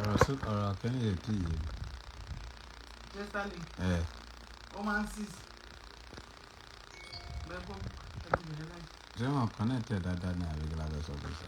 Ọ̀rọ̀ sí ọ̀rọ̀ kẹ́ni lè tí yé mi. Chesterley, Ẹ ó máa ń seize. Bẹ́ẹ̀ kó ẹ ti bẹ̀rẹ̀ láì. Ṣé wọn connect ẹ̀ dáadáa ní àbí kí la fẹ́ sọ pé sọ?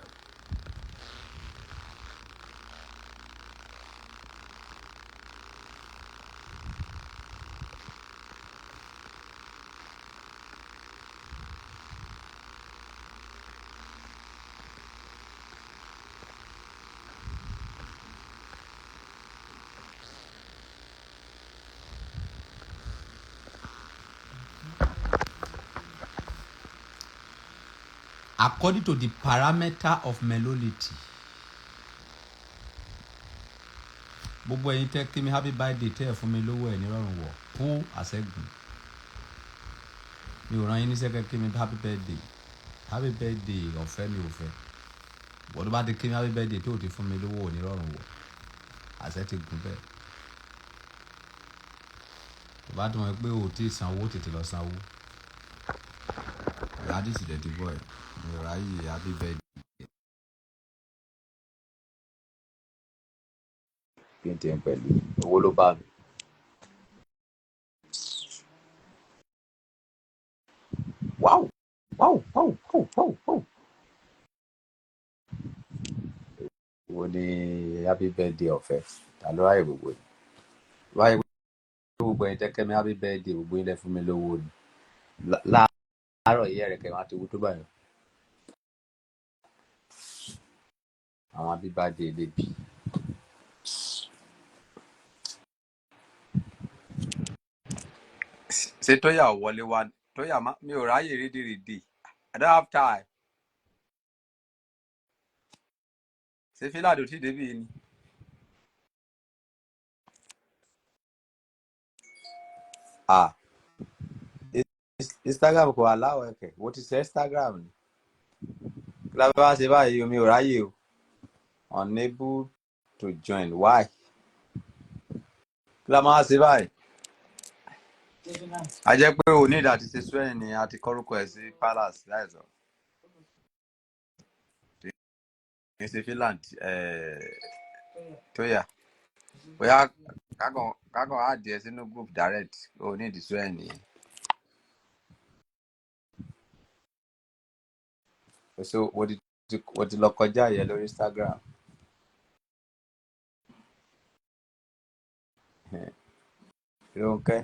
According to the parameter of melolity, gbogbo ẹ̀yin tẹ́ kí mi happy birthday, tẹ́ ẹ̀ fún mi lówó ẹ̀ nírọ̀rùn wọ̀ kú àṣẹ́gun. Mi ò rán yín níṣẹ́ kẹ́ kí mi happy birthday. Happy birthday ọ̀fẹ́ mi ò fẹ́. Wọ́n tó bá ti kí mi happy birthday tó ò ti fún mi lówó ò nírọ̀rùn wọ̀, àṣẹ ti gùn bẹ́ẹ̀. Tó bá ti mọ̀ pé o ò tí ì sanwó, tètè lọ sanwó. Gladys dẹ̀ ti bọ̀ ẹ̀, mi ò ráyè happy birthday. Kí n tiẹ̀ pẹ̀lú owó ló bá mi. Wow. Wo ni happy birthday ọ̀fẹ́? Ta ló ráyè gbogbo yìí? Ráyè gbogbo ẹ̀yin tẹ́ kẹ́ mi happy birthday, gbogbo yín lẹ fún mi lówó ni. Láàárọ̀ yìí ẹ̀rẹ̀kẹ́ wọn á ti wú tó báyìí. Àwọn happy birthday lè bì. Ṣé Tóyà ò wọlé wá? Tóyà má mi ò ráyè rédèrèdè. I don't have time. Ṣé Fílàdì ò tí ì débí ni? Ah, Instagram kò allow ẹ̀kẹ́. Mo ti ṣe Instagram ni. Kí la fẹ́ wá ṣe báyìí? Mi ò ráyè o. Unable to join. Why? Kí la máa ṣe báyìí? Reginald. A jẹ́ pé o ní ìdá ti ṣe swearing ni, a ti kọ́rúkọ ẹ̀ sí palace láìsọ. Kì í ṣe Finland. Tóyà. Tóyà. Bóyá kákan add ẹ sínú group direct. O ní ìdí swearing nìyẹn. So mo ti lọ kọjá yẹn lórí Instagram. Rónkẹ́.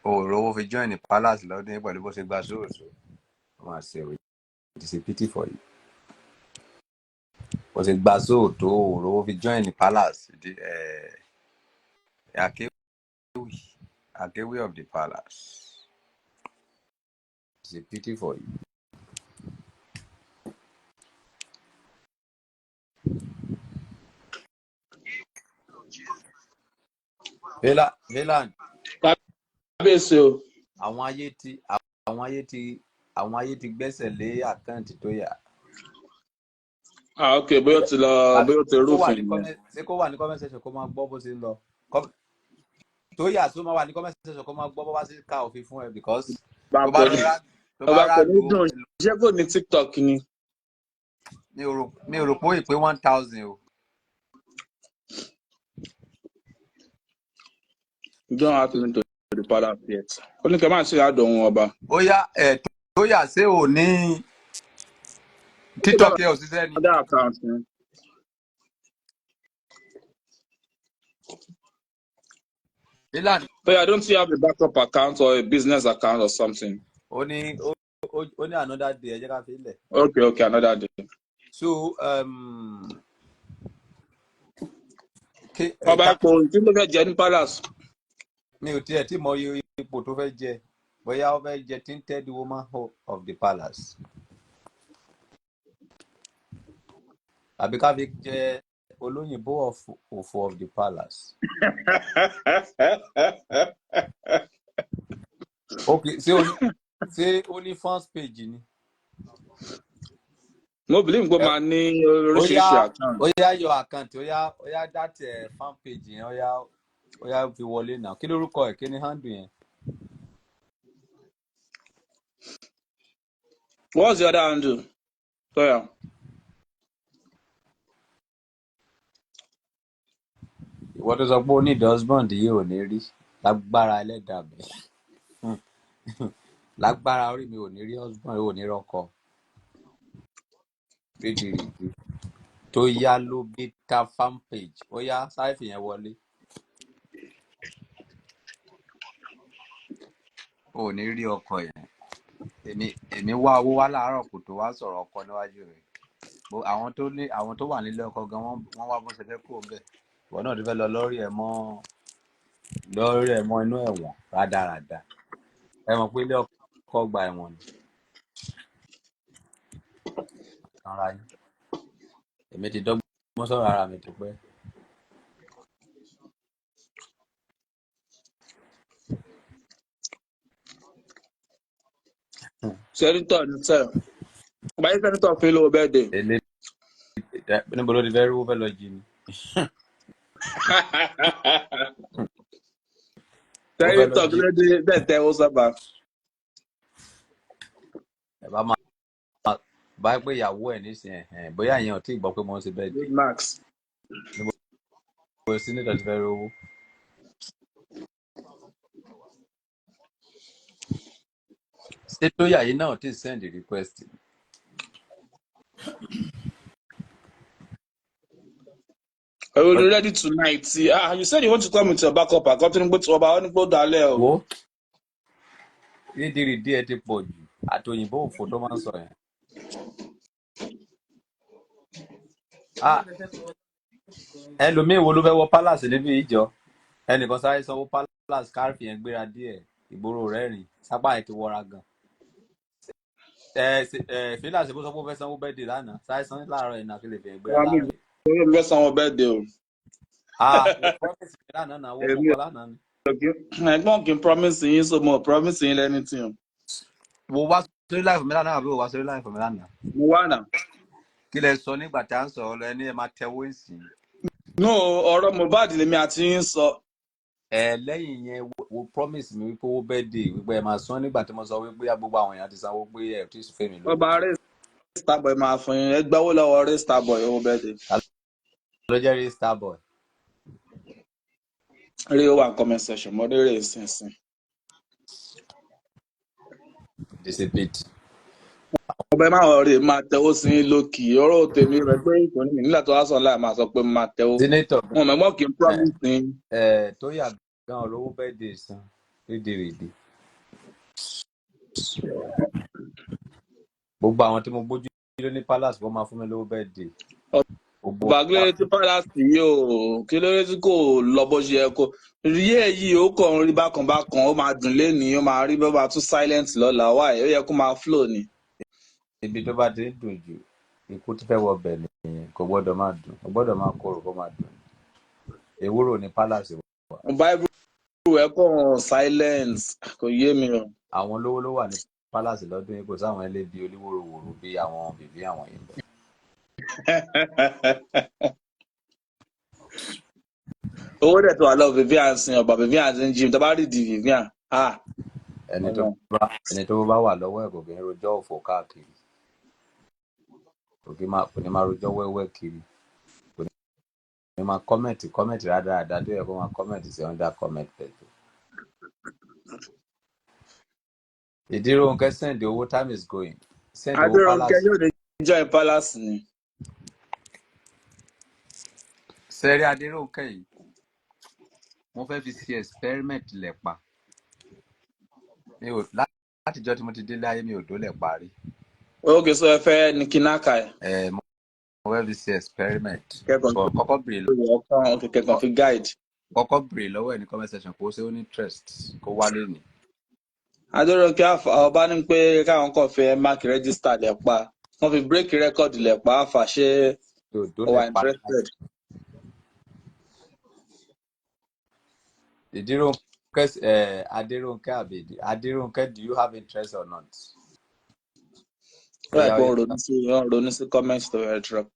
O ò rówó fi join the palace lọ́dún yìí pẹ̀lú bó ṣe gba sóòsù. Ó máa ṣe o. It is a pity for you. Bó ṣe gba sóòtó, o ò rówó fi join the palace. The Akewi of the palace. It's a pity for you. Velan, Kábíyèsí o. àwọn ayé ti gbẹ́sẹ̀ lé àkáǹtì tó yà. Ah, ok, bóyá ó ti lọ, Àbí bóyá ó ti kó wà rúfin ní nìyẹn. comment, ṣé kó wà ní comment section kó máa gbọ́ bó ṣe ń lọ? Tó yà tó máa wà ní comment section kó máa gbọ́ bó bá ṣe ká òfin fún ẹ, because Bá tó bá kò lọ ní rá tó bá ọba kò ní ràdó dùn. Ṣé kò ní TikTok ni? Mi ò rò pé ó ì pé 1,000 o. You don't have to link to the palace yet. Ó ní kí ẹ máa ṣe àdó ohun ọba. Ó yá ẹ, tó yà, ṣé ò ní TikTok ẹ ò ṣiṣẹ́ ni? Other account ni. Velan. But I don't you have a backup account or a business account or something? Ó ní another day, ẹ jẹ́ ká fi lẹ̀. Okay, another day. So Ọba ipò tí ló fẹ́ jẹ ní palace. Mi ò tiẹ̀ tí mọ iye ipò tó fẹ́ jẹ, bóyá ó fẹ́ jẹ tinted woman of the palace àbí ká fi jẹ olóyìnbó of òfò of the palace. Ok, ṣé ó ní fans page ni? Mo believe pé ó máa ní Ó oríṣiríṣi yá account. Ó yá, your account, ó yá, that fan page yẹn, ó yá fi wọlé náà. Kí lórúkọ ẹ̀? Kí ni handle yẹn? What's the other handle? Toya. Ìwọ tó sọ pé ó ní husband yìí ò ní rí lágbára ẹlẹ́dàá mi, lágbára orí mi, ò ní rí husband, ò ní rọ́kọ. Rídìrídì tó yá ló beta fan page, ó yá, sáré fìyẹn wọlé. Ò ní rí ọkọ yẹn. Èmi wá owó wá láàárọ̀ kò tó wá sọ̀rọ̀ ọkọ níwájú rẹ̀. Àwọn tó ní, àwọn tó wà nílé ọkọ gan, wọ́n wá bó ṣe fẹ́ kúrò ńbẹ̀. Ìwọ náà ti fẹ́ lọ lórí ẹ̀ mọ́ inú ẹ̀wọ̀n rádaràda. Ẹ mọ̀ pé ilé ọkọ gba ẹ̀wọ̀n ni ara yín. Èmi ti dọ́gbọ́n sọ̀rọ̀ ara mi tó pẹ́. Senator ní sẹ́. Ọba yìí senator fi lówó birthday. Èlé níbo ló ti fẹ́ rí owó? Fẹ́ lọ jí ni. Ó fẹ́ lọ Senator kí jí. ló dé bẹ́ẹ̀ tẹ́ ó sábà. Ẹ bá máa bá pé ìyàwó ẹ̀ nísìnyẹn ẹ̀ bóyá ìyẹn ò tí ì gbọ́ pé mo ń ṣe bẹ́ẹ̀ dé. Big Max. Níbo senator ti fẹ́ rí owó? Ṣé tóyà yìí náà ti send request? I will be ready tonight. Ah, you said you want to come with your backup. Àkọ́tún ní pé tí ọba ó ní pé ó dalẹ̀ o. Wo, rídìrídì ẹ ti pọ̀ jù àti òyìnbó òfò tó máa ń sọ yẹn. Ah, ẹlòmíín wo ló fẹ́ wọ palace níbi ìjọ? Ẹnìkan sáré sanwó palace kárìfì yẹn gbéra díẹ̀, ìgboro rẹ̀ rìn sápá ẹ̀ ti wọra gan. Ẹ fílà ṣe bó sọ pé ó fẹ́ sanwó birthday lánàá, sáré san láàárọ̀ yìí náà kí lè fi yẹn gbéra Wọ́n á mú láàárọ̀ yìí. ìgboro fẹ́ sanwó birthday o. Ah, wo promise mi lánàá náà, wo mo Èmi kọ lánàá ni. ò kí ẹ̀gbọ́n kì í promise yín, so mo promise yín anything o. Wo wá sórí láìfò mi lánàá àbí wo wá sórí láìfò mi lánàá? Mo wà náà. Kí lẹ sọ nígbà tá à ń sọ̀rọ̀ lọ, ẹni ẹ máa tẹwọ́ ìsìn? No, ọ̀rọ̀ Mohbad lèmi àti yín sọ. Ẹ lẹ́yìn yẹn, wo promise mi wípé owó birthday, wípé ẹ máa san nígbà tí mo sọ wípé gbogbo àwọn èèyàn ti sanwó, pé ẹ tí ì fẹ́ mi lówó. Ọba Ray Starboy máa fún yín. Ẹ gbáwó lọ́wọ́ Ray Starboy owó birthday. Ta ló jẹ́ rí starboy? Ray ó wà ní comment section, mo rí Ray sínsìn. Dissipate. Ọba ẹ máa wọ̀ rí máa tẹ́wọ́ sí yín lókì. Ọ̀rọ̀ tèmi rẹ̀ pé kò ní nígbà tó wá sọ láì máa sọ pé máa tẹ́wọ́. Senator. Wọn mẹ̀gbọ́n kì í Ẹ promise yín. Ẹ tó yà gan olówó birthday san rédèrèdè. Gbogbo àwọn tí mo gbójú lé ní palace, wọ́n máa fún mi lówó birthday. Gbogbo Ọba kí ló dé tí palace yìí ò, kí ló dé tí kò lọ bó ṣe yẹ kó rí? Èyí ó kàn ń rí bákan bákan, ó máa dùn lénìí, ó máa rí bó bá tún silent lọ́la wáyé, ó yẹ kó máa flow ni. Ibi tó bá ti ń dùn jù, ikú tó fẹ́ wọ bẹ̀ nìyẹn. Kò gbọ́dọ̀ máa dùn, kò gbọ́dọ̀ máa korò, kó máa dùn. Ewúro ní palace wà. Ọba everywhere kàn silent, kò yé mi o. Àwọn olówó ló wà ní palace lọ́dún yìí, kò sáwọn ẹlẹ́bi oníwòròwòrò bí àwọn bèbí àwọn yìí ń bẹ̀. Owó dẹ̀ tó wà lọ Vivian sin ọba Vivian ti ń jí mi tó bá rí di Vivian, ah. Ẹni tó Ọlọ́run. bá ẹni tó bá wà lọ́wọ́ ẹ̀ kò kí ń rojọ́ òfò káàkiri, kò ní máa rojọ́ wẹ́wẹ́ kiri, kò ní máa comment rádaràda tó yẹ kó máa comment sí under comment pẹ̀lú. Ìdíròǹkẹ́, send owó, time is going, send owó. Adérónkẹ́ Palace. Yóò ní join palace ni. Sẹ́rí Adéròǹkẹ́ yìí, mo fẹ́ fi ṣe experiment lẹ̀ pa. Mi ò látijọ́ tí mo ti délé ayé, mi ò dólẹ̀ parí. Ok, so ẹ fẹ́ ní kinaka ẹ. Ẹ mo fẹ́ fi ṣe experiment. Kẹ́kọ̀ọ́ But kọ́kọ́ béèrè lórí ọkàn, ok, kẹ́kọ̀ọ́ fi guide. Kọ́kọ́ béèrè lọ́wọ́ ẹ̀ ní comment section kó ṣe ó ní interest kó wálé ní. Adérónkẹ́, ọba ní pé káwọn kàn fẹ́ mark register lẹ̀ pa, wọ́n fi break record lẹ̀ pa àfà ṣé Mi ò ó wà dólẹ̀ parí. interested. Ìdíròǹkẹ́, ẹ Adéròǹkẹ́ àbí Adéròǹkẹ́, do you have interest or not? Ó yẹ Ó yá, kó ó yá. Ń ronú sí comment tó fẹ́ drop.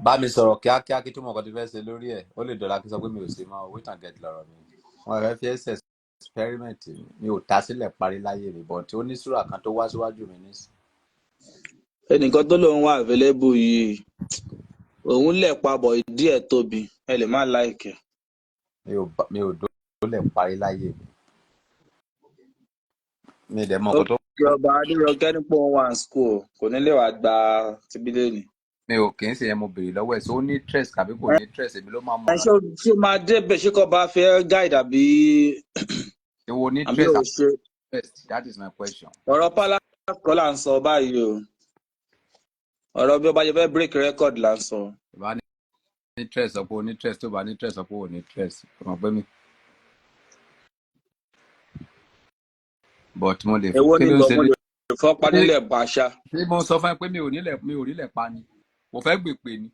Bá mi sọ̀rọ̀ kíákíá kí tó mọ̀ nǹkan tó fẹ́ ṣe lórí ẹ̀. Ó lè dọ̀la kí n sọ pé mi ò ṣe mọ́. Wait and get lọ̀rọ̀ mi. Wọ́n fẹ́ fi ẹsẹ̀ experiment mi, ò ta sílẹ̀ parí láyé mi, but ó ní súrà kan tó wá síwájú mi nísìn. Ẹnìkan tó lóun wà available yìí, òun lẹ̀ pabọ̀, ìdí ẹ̀ tóbi, ẹ lè má like ẹ̀. Mi ò dólẹ̀ parí láyé mi. Mi dẹ̀ mọ nǹkan tó. Kí ọba Adéyọkẹ́ nípò òun wà ní school, kò ní lè wá gba tibílẹ̀ ni. Mi ò kì í ṣe yẹn. Mo béèrè lọ́wọ́ ẹ̀, ṣé ó ní interest tàbí kò ní interest, èmi ló máa mọ̀. Ẹ ṣé ó máa débẹ̀? Ṣé kò bá fẹ́ guide àbí Èwo ní àbí interest? Ò ṣe. Interest, that is my question. Ọ̀rọ̀ palace kọ́ là ń sọ báyìí o, ọ̀rọ̀ bí ọba ṣe fẹ́ break record là ń sọ. Ìbá ní interest, sọ pé o ní interest. Tó bá ní interest, sọ pé o ní interest. O mọ̀ pé mi, but mo lè Èwo kí ni ló ń bọ̀ ṣe mo ní. lè fọ́pá nílẹ̀ pàṣà. Ṣé mo sọ fún ẹ pé mi ò nílẹ̀ pa ni? Mo fẹ́ gbèpè ni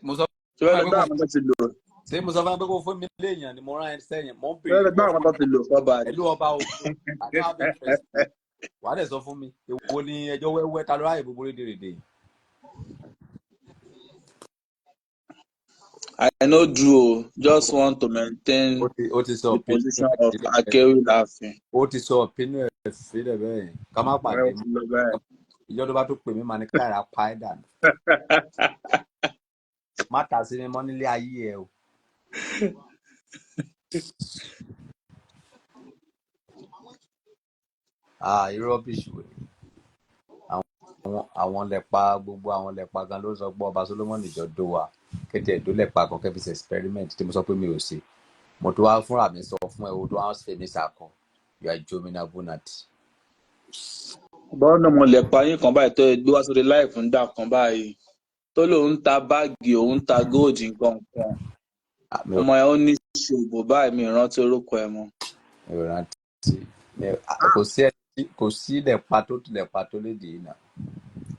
mo sọ Ṣé fẹ́ fún ẹ lọ pé gbá kò àwọn tó ti lò? Ṣé mo sọ fún ẹ pé kò fún mi léèyàn ni mo rán ẹ sẹ́yìn? Mo ń Ṣé fẹ́ béèrè lọ gbá àwọn tó ti lò fọ́ba ni? Pẹ̀lú ọba o, I don't have interest. Wàá dẹ̀ sọ fún mi, èwo ni ẹjọ́ wẹ́wẹ́? Ta ló ráyè gbogbo rédèrèdè yìí? I no do o, just want to maintain Ó ti sọ the opinion position ẹ̀ of sílẹ̀ bẹ́ẹ̀. Akewi láàfin. Ó ti sọ opinion ẹ̀ sílẹ̀ bẹ́ẹ̀ yẹn. Ká má Ẹ pàdé ó ti lọ bẹ́ẹ̀. Ìjọ tó bá tó pè mí, màá ní káyàrá pa ẹ́ dànù. Má ta sí mi mọ́ nílé ayé ẹ o. Ah, irú rubbish wo ni? Àwọn lẹ̀pa, gbogbo àwọn lẹ̀pa gan ló sọ pé ọba Solomoni jọ dó wa kéde ẹ̀dó lẹ̀pa kan kẹ́fí ṣe experiment tí mo sọ pé mi ò ṣe. Mo tó wá fúnra mi sọ fún ẹ, o tó wá ń ṣe mí sàkọ. You are Jomina Bonat. Bọ́ọ̀nà mo lè pa yín kan báyìí tó gbé wá sórí láìfù ń dà kan báyìí tó lóun ń ta báàgì, òun ń ta góòdì, nǹkan kan. Ah, mi ò Ọmọ ẹ ó ní ṣòbò báyìí, mi ò rántí orúkọ ẹ mọ́. Mi ò rántí. Kò sí ẹni kò sí lẹ̀pa tó lẹ̀pa tó lédè yìí náà.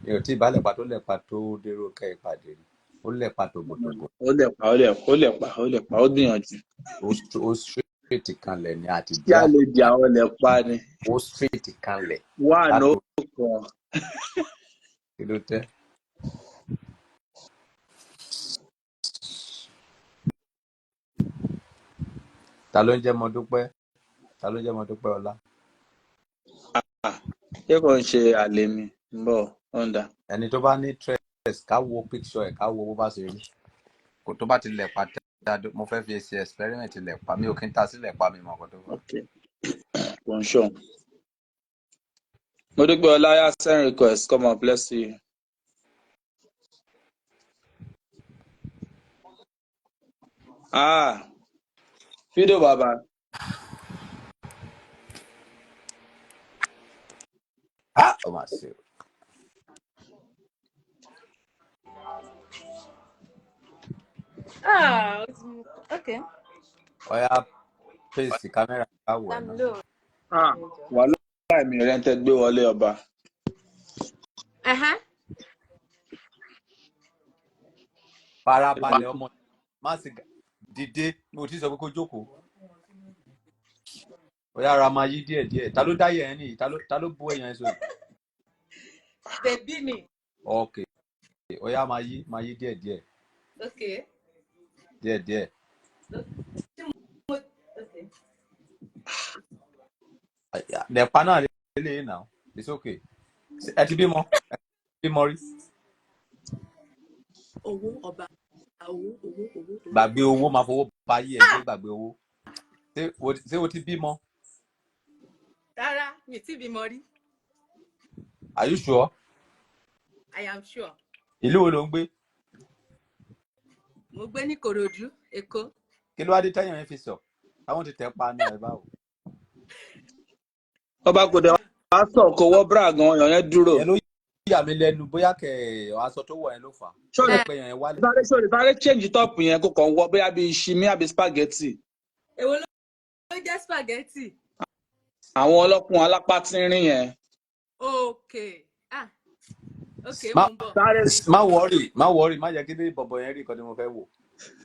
Mi ò tí ì bá lẹ̀pa tó lẹ̀pa tó dérò kẹ́ ìpàdé rí. Ó lẹ̀pa tòbòtòbò. Ó lè pa, ó lè ó lè pa, ó lè pa, ó gbìyànjú. Ó straight kanlẹ̀ ni àti Kí díà. á lè di àwọn lè pa ni. Ó straight kanlẹ̀. Wà ní Látò ó kan. Kí ló tẹ́? Ta ló ń jẹ́ Mọ́dúpẹ́? Ta ló ń jẹ́ Mọ́dúpẹ́ Ọlá? Ṣé kò ń ṣe àlè mi ń bọ̀ ó ń dà. Ẹni tó bá ní interest, ká wo picture ẹ̀, ká wo bó bá ṣe rí. Kò tó bá ti lẹ̀ pa dáadọ́, mo fẹ́ fi ṣe experiment lẹ̀ pa. Mi ò kí ń ta sílẹ̀ pa, mi mọ̀ nǹkan tó fà. Ok, kò ń ṣòun. Mo dúpẹ́ Ọláyà, send request, come on, bless you. Ah, fídíò bàbá. Ah, ó mà ṣe o. Ah, okay. Ọ̀ya, paste kámẹ́rà, ká wò ẹ́ Dá mi náà. lóhùn. Ah, Ẹ jọ̀ọ́. wàhálà mi rẹ̀ ń tẹ́ gbé wọlé ọba. Ẹhẹ́. Farabalẹ̀ ọmọ, má sì dìde, mo ti sọ pé kó jókòó. Ọ̀ya, ara máa yí díẹ̀ díẹ̀. Ta ló dá yẹn nìyí? Ta ló bú ẹ̀yàn ẹ̀ sóyè? Bèbí mi. Ok, ọ̀ya, máa yí díẹ̀ díẹ̀. Okay. Díẹ̀ díẹ̀. Okay. Lẹ̀pa náà lélẹ́yìn náà, it's okay. Ẹ ti bímọ? Ẹ ti bímọ rí? Owó ọba. Owó, owó, owó, owó. Gbàgbé owó, máa fowó ba yí ẹ jẹ́, gbàgbé owó. Ṣé o ti bímọ? Rárá, mi ò tí bímọ rí. Are you sure? I am sure. Ìlú wo ló ń gbé? Mo gbé ní Kòròdú, Èkó. Kí ló wá dé tẹ́yìn rẹ fi sọ táwọn ti tẹ̀ pa ní ẹ̀ báwo? Ọba kò dẹ̀ wá sọ kò wọ́ bra gan, ọyàn yẹn dúró. Ìyẹn ló yà mí lẹ́nu, bóyá kẹ̀ aṣọ tó wọ̀ yẹn ló fà á. Ṣọ́ọ̀lì Ó pẹ́ yẹn wálé. Sáré sórí, sáré change top yẹn, kó kàn wọ bóyá bíi ṣimi àbí spaghetti. Èwo ló jẹ́ spaghetti? Àwọn ọlọ́kùn alápá tínrín yẹn. Okay. Ah, okay, Má mo ń bọ̀. Sáré. Má worry, má worry, má jẹ́ kí ní bọ̀bọ̀ yẹn rí nǹkan tí mo fẹ́ wò.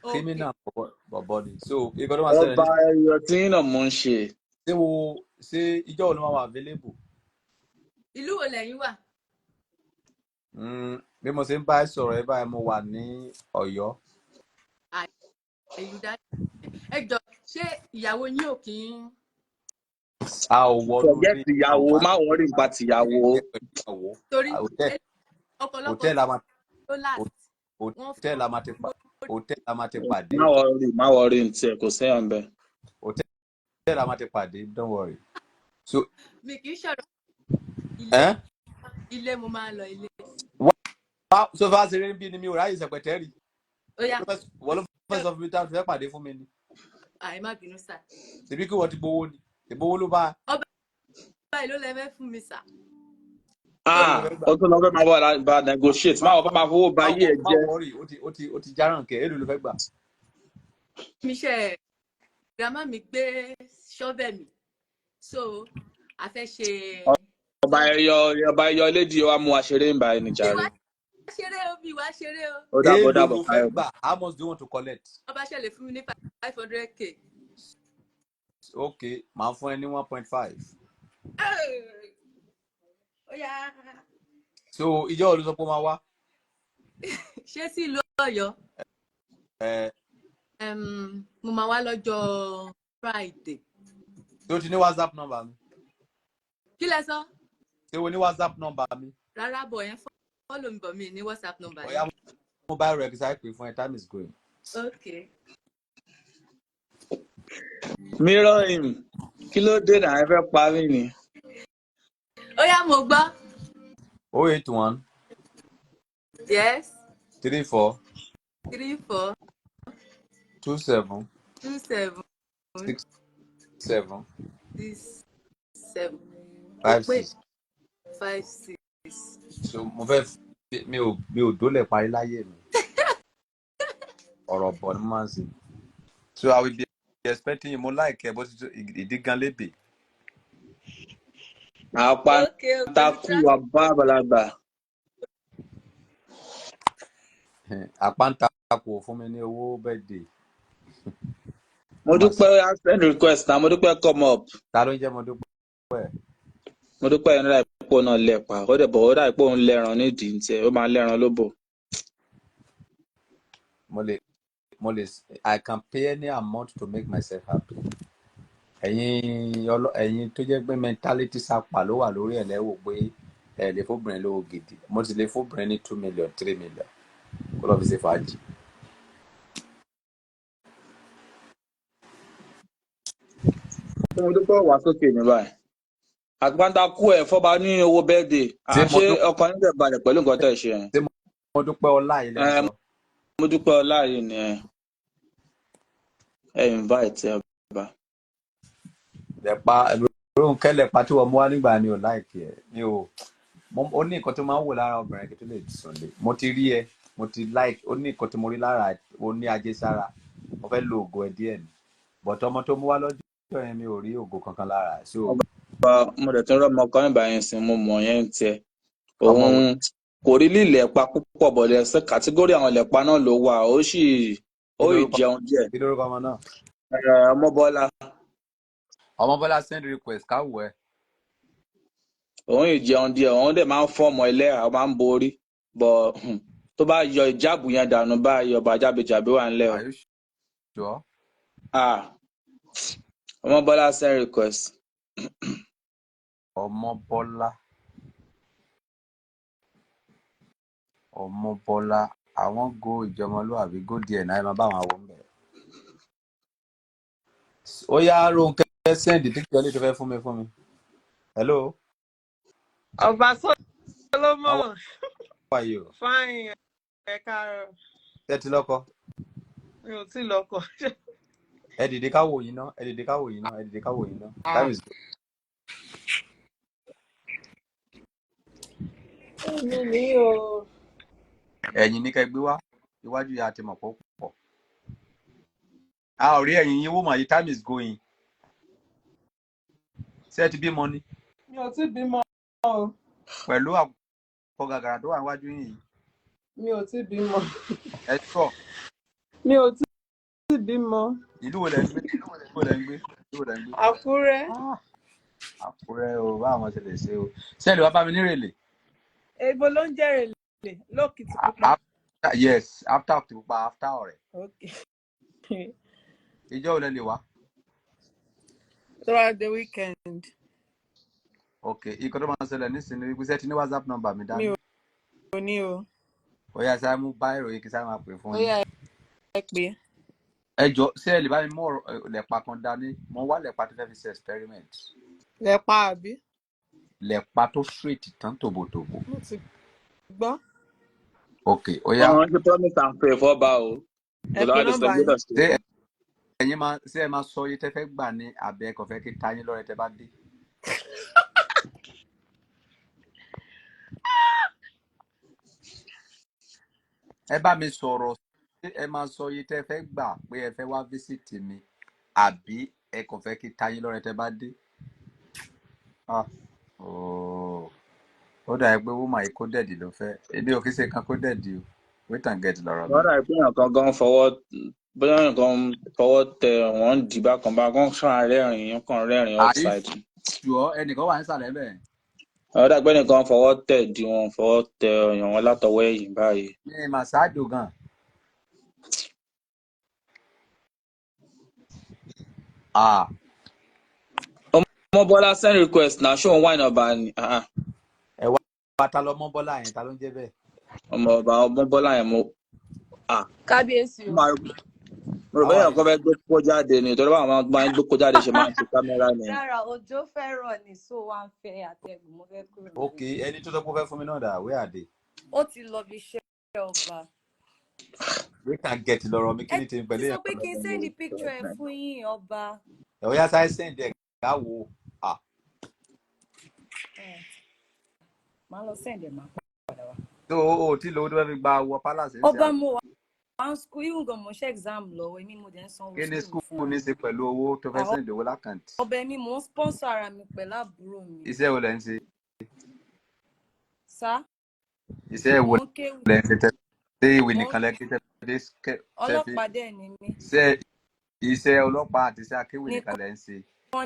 Okay. Criminal bọ̀bọ̀ ni. So nǹkan tó máa ṣẹlẹ̀ Ọba ní ẹyọ tí yín náà mò ń ṣe. Ṣé ìjọ́ wo ló máa wà available? Ìlú wo lẹ̀yin wà? Bí mo ṣe ń bá ẹ sọ̀rọ̀ ẹ báyìí, mo wà ní Ọ̀yọ́. Ah, ìlú dá. Ẹ jọ, ṣé ìyàwó yín ò kí ń A ò wọnú Forget ilé ìyàwó, wá má worry nípa tìyàwó. Pẹ̀lú ìyàwó. Torí Hotel ọ̀pọ̀lọpọ̀ hotel la máa ló last wọ́n hotel la máa ti pa hotel la máa ti pàdé. Má worry, má worry ní tiẹ̀, kò séyàn bẹ́ẹ̀. Hotel la máa ti pàdé, don't worry. So Mi kì í ṣọ̀rọ̀ ilé. Eh? Ilé, mo máa ń lọ ilé. Wá so far ṣeré níbí ni mi ò ráyè sẹpẹtẹ rí. Ó yá. Wọ́n ló fẹ́ sọ fún mi tá a fẹ́ pàdé fún mi ni. Àì, má bínú sà. Ṣèbí kí wọ́n ti gbowó ni, ìgbowó ló bá Ọba èló lẹ fẹ́ fún mi sà? Ah, ó tún lọ fẹ́ máa bá negotiate, má wọ fẹ́ máa fowó ba ayé ẹ Má jẹ́. worry, ó ti járàn kẹ. Èló ló fẹ́ gbà? Mi ṣe grandma mi gbé shovel mi, so a fẹ́ ṣe. Ọba ẹyọ, ọba ẹyọ lédi wa mú wa ṣeré ń ba ẹni Mi jàre. wá ṣeré o, mi wá ṣeré o. Ó dàbọ̀, Èló dàbọ̀. ló fẹ́ Káyọ̀dé. gbà? How much do you want to collect? Ọba ṣe lè fún mi ní 500K. Ok, màá fún ẹ ní 1.5. Ó yá. So ìjọ wo ló sọ pé ó máa wá? Ṣé sí ìlú Ọ̀yọ́? Ẹ. Mo máa wá lọ́jọ́ Friday. Tó ti ní WhatsApp number mi? Kí lẹ sọ? Ṣé o ní WhatsApp number mi? Rárá, bọ̀ yẹn follow mi, bọ̀ mi ní WhatsApp number Ọ̀yá, yẹn. Mobile rẹ̀ kì í sáré pè fún ẹ, time is going. Ok. Mirror him, kí ló dé náà? Ẹ fẹ́ parí ni. Ó yá, mo gbọ́. 081 Yes. 34 34. 27 27. 67 67. 5 Pé 6. 56. So mo fẹ́ mi ò dólẹ̀ parí láyé mi, ọ̀rọ̀ bọ̀ ni mo máa ń ṣe. So I will be expecting you. Mo like ẹ bó ti tó ìdí gan lébè. Àpáńtakù. Ok o, pẹ̀lú traffic. Àbá àgbàlagbà. Àpáńtakù ò fún mi ní owó birthday. Mo dúpẹ́, send request na mo dúpẹ́, come up. Ta ló ń jẹ́ mo dúpẹ́? Mo dúpẹ́ yẹn nígbà ìpò náà lẹ́pa, ó dẹ̀ bọ̀, ó dà pé òun lẹ́ran nídìí ní tiẹ̀, ó máa lẹ́ran lóbò. Mo lè I can pay any amount to make myself happy. Ẹ̀yin ọlọ, ẹ̀yin tó jẹ́ pé mentality sapa ló wà lórí ẹ̀ lẹ́wọ̀ pé ẹ lè fóbìnrin lówó gidi, mo ti lè fóbìnrin ní 2 million, 3 million kó lọ́ọ́ fi ṣe fàájì. Mo dúpẹ́ wà sókè ní báyìí. Àpáńtakù ẹ̀ fọba ní owó birthday. Ṣé mo Àṣé dúpẹ́ ọkàn yín dẹ̀ balẹ̀ pẹ̀lú nǹkan tẹ̀ ṣe yẹn? Ṣé mo dúpẹ́ ọlá ilẹ̀ Ẹ ń sọ? Mo dúpẹ́ ọlá yìí ni ẹ invite ẹ bá. Lẹ́pa Rónkẹ́, lẹ́pa tí wọ́n mú wá nígbà ni ò like ẹ̀ mi ò mo. Ó ní nǹkan tó máa ń wò lára obìnrin kí tó lè sùn lé. Mo ti rí ẹ, mo ti like. Ó ní nǹkan tí mo rí lára ẹ, ó ní ajé sára, mo fẹ́ lo ògo ẹ díẹ̀ ni, but ọmọ tó mú wá lọ́jọ́ yẹn, mi ò rí ògo kankan lára ẹ̀, so. Ọba, mo dẹ̀ tún rọ́mọ kan nígbà yẹn sìn, mo mọ̀ yẹn ń tiẹ̀. Ọmọ wo? Òun kò rí lílẹ̀ pa púpọ̀ bọ̀dẹ̀ sí category àwọn ìlẹ̀pa náà ló wà, ó sì ó Kí ì lórúkọ jẹun díẹ̀. Kí lórúkọ ọmọ náà? Ẹ, Ọmọbọ́lá. Ọmọbọ́lá, send request káwọ ẹ. Òun ì jẹun díẹ̀, òun dẹ̀ máa ń fọ́ ọmọ ẹlẹ́hà, ó máa ń borí bọ̀, tó bá yọ ìjáàbù yẹn dànù báyìí, ọba jábìjàbí wà ńlẹ̀ o. Are you sure? Ah, Ọmọbọ́lá, send request. Ọmọbọ́lá, Ọmọbọ́lá, àwọn go ìjọmọlúwàbí go díẹ̀ náà, ẹ máa bá àwọn àwọn ń bẹ̀. Ó yá, Rónkẹ́, send picture lè tó fẹ́ fún mi. Hello. Ọba How Solomon. are you? Fine, ẹ káàárọ̀. Ṣé ti lọ́kọ? Mi ò tí ì lọ́kọ. Ẹ dìde ká wò yín ná, ẹ dìde ká wò yín ná, ẹ dìde ká wò yín ná. Time is Èmi ní o. Ẹ̀yìn ní kẹ́ gbé wá, iwájú ya ti mọ̀ pọ̀ pọ̀. A ò rí ẹ̀yìn yín wò mọ̀ yìí, time is going. Ṣé ẹ ti bímọ ni? Mi ò tí ì bímọ o. Pẹ̀lú àpò gàgàrà tó wà níwájú yín yìí. Mi ò tí ì bímọ. Ẹ sọ. Mi ò tí ì bímọ. Ìlú wo lẹ ń gbé? Ìlú wo lẹ ń gbé? Ìlú wo lẹ ń gbé? Àkúrẹ́. Ah, Àkúrẹ́ o, báwọn ṣe lè ṣe o. Ṣé ẹ lè wá bá mi nírèlè? Èbo ló ń jẹ́rìí lè lókìtìpupa? After, yes, after Òkìtìpupa, after Ọ̀rẹ́. Ok. Ìjọ́ wo lẹ lè wá? Tó bá dé weekend. Ok, ikọ̀ tó máa ń ṣẹlẹ̀ nísìnyí wípé ṣé ẹ ti ní WhatsApp number mi Mi dání? ò ní o. Ó yá, sáré mú báírò yìí kí sáré máa pè fún Ó yín. yá, ẹ pè é. Ẹ jọ, ṣé ẹ lè bá mi mú ọ̀rọ̀ lẹ̀pa kan dání? Mo wá lẹ̀pa tó fẹ́ fi ṣe experiment. Lẹ́pa àbí? Lẹ̀pa tó straight tán tòbòtòbò. Mo ti gbọ́. Ok, ó yá. Ọ̀hún ṣe promise and pray fọ́ba o. Ẹ Kò pe lọ́wọ́ nọ́mbà yín. gbọ́dọ̀ ṣe. Ṣé ẹ̀yin máa, ṣé ẹ máa sọ iye tẹ́ fẹ́ gbà ní, àbí ẹ kàn fẹ́ kí ta yín lọ́rẹ tẹ́ bá dé? Ẹ bá mi sọ̀rọ̀, ṣé ẹ máa sọ iye tẹ́ fẹ́ gbà pé ẹ fẹ́ wá visit mi, àbí ẹ kàn fẹ́ kí ta yín lọ́rẹ tẹ́ bá dé? Ah, ooo. Ó dàbí pé woman yìí coded ló fẹ́. Èmi ò kí ṣe kan coded o. Wait and get lọ̀rọ̀ mi. Wọ́n dà pé èèyàn kan gan fọwọ́, bóyá èèyàn kan fọwọ́ tẹ wọ́n dì bákan bákan, ṣáà rẹ́rìn-ín kan rẹ́rìn-ín Are you upside. sure? Ẹnìkan wà nísàlẹ̀ bẹ́ẹ̀. Wọ́n dà pé ẹnìkan fọwọ́ tẹ̀ dí wọn, fọwọ́ tẹ ọyàn wọn látọwọ́ ẹ̀yìn báyìí. Ní Màsáàdù gan. Ah, Ọmọ Bọ́lá send request na ṣé òun wà ní ọba ni? Ah, ah. Ẹ wá, ta lọ mọ́ Bọ́lá yẹn, ta ló ń jẹ́ bẹ́ẹ̀? Ọmọ ọba, ọmọ Bọ́lá yẹn mo ah Kábíyèsí mo o. máa mo rò How bẹ́ẹ̀ are yàn kan fẹ́ gbé kó jáde ni, torí báwọn máa ń gbé kó jáde ṣe máa ń ṣe kámẹ́rà ni. Rárá, òjò fẹ́ rọ̀ ní, so wá ń fẹ́ àtẹ̀gùn, mo fẹ́ kúrò you? Ok, nílé. ẹni tó sọ pé ó fẹ́ fún mi náà dà, where are they? Ó ti lọ bí iṣẹ́, ọba. Wait and get lọ̀rọ̀ mi, kí Ẹ ni tèmi ti pẹ̀lú sọ èèyàn pé kan kí n lọ́dọ̀ send mi? picture ẹ fún yín, ọba. Ẹ ó yá, sáré send ẹ̀ ká wo. Ah, Ẹ máa lọ send ẹ, máa padà wá. Tó o tí lówó tó fẹ́ fi gba wọ palace ń ṣe Ọba, àbí? mo wà ń school, even gan mo ṣe exam lọ́wọ́, èmi mo dẹ̀ ń sanwó Kí ni school mi school fúnra ní mi. ṣe pẹ̀lú owó tó fẹ́ Ah, send owó lákàntì? ọba, èmi mò ń sponsor ara mi pẹ̀lú àbúrò mi. Iṣẹ́ wo lẹ̀ ń ṣe? Sá, Iṣẹ́ wo mò ń kéwì. lẹ̀ ń ṣe tẹ́ ṣé ìwé Mò ń nìkan lẹ kí tẹ́ fi tẹ́ fi Ọlọ́pàá dẹ̀ ni mí. Ṣé iṣẹ́ ọlọ́pàá àti iṣẹ́ akéwì nìkan Nìkan lẹ̀ ń ṣe?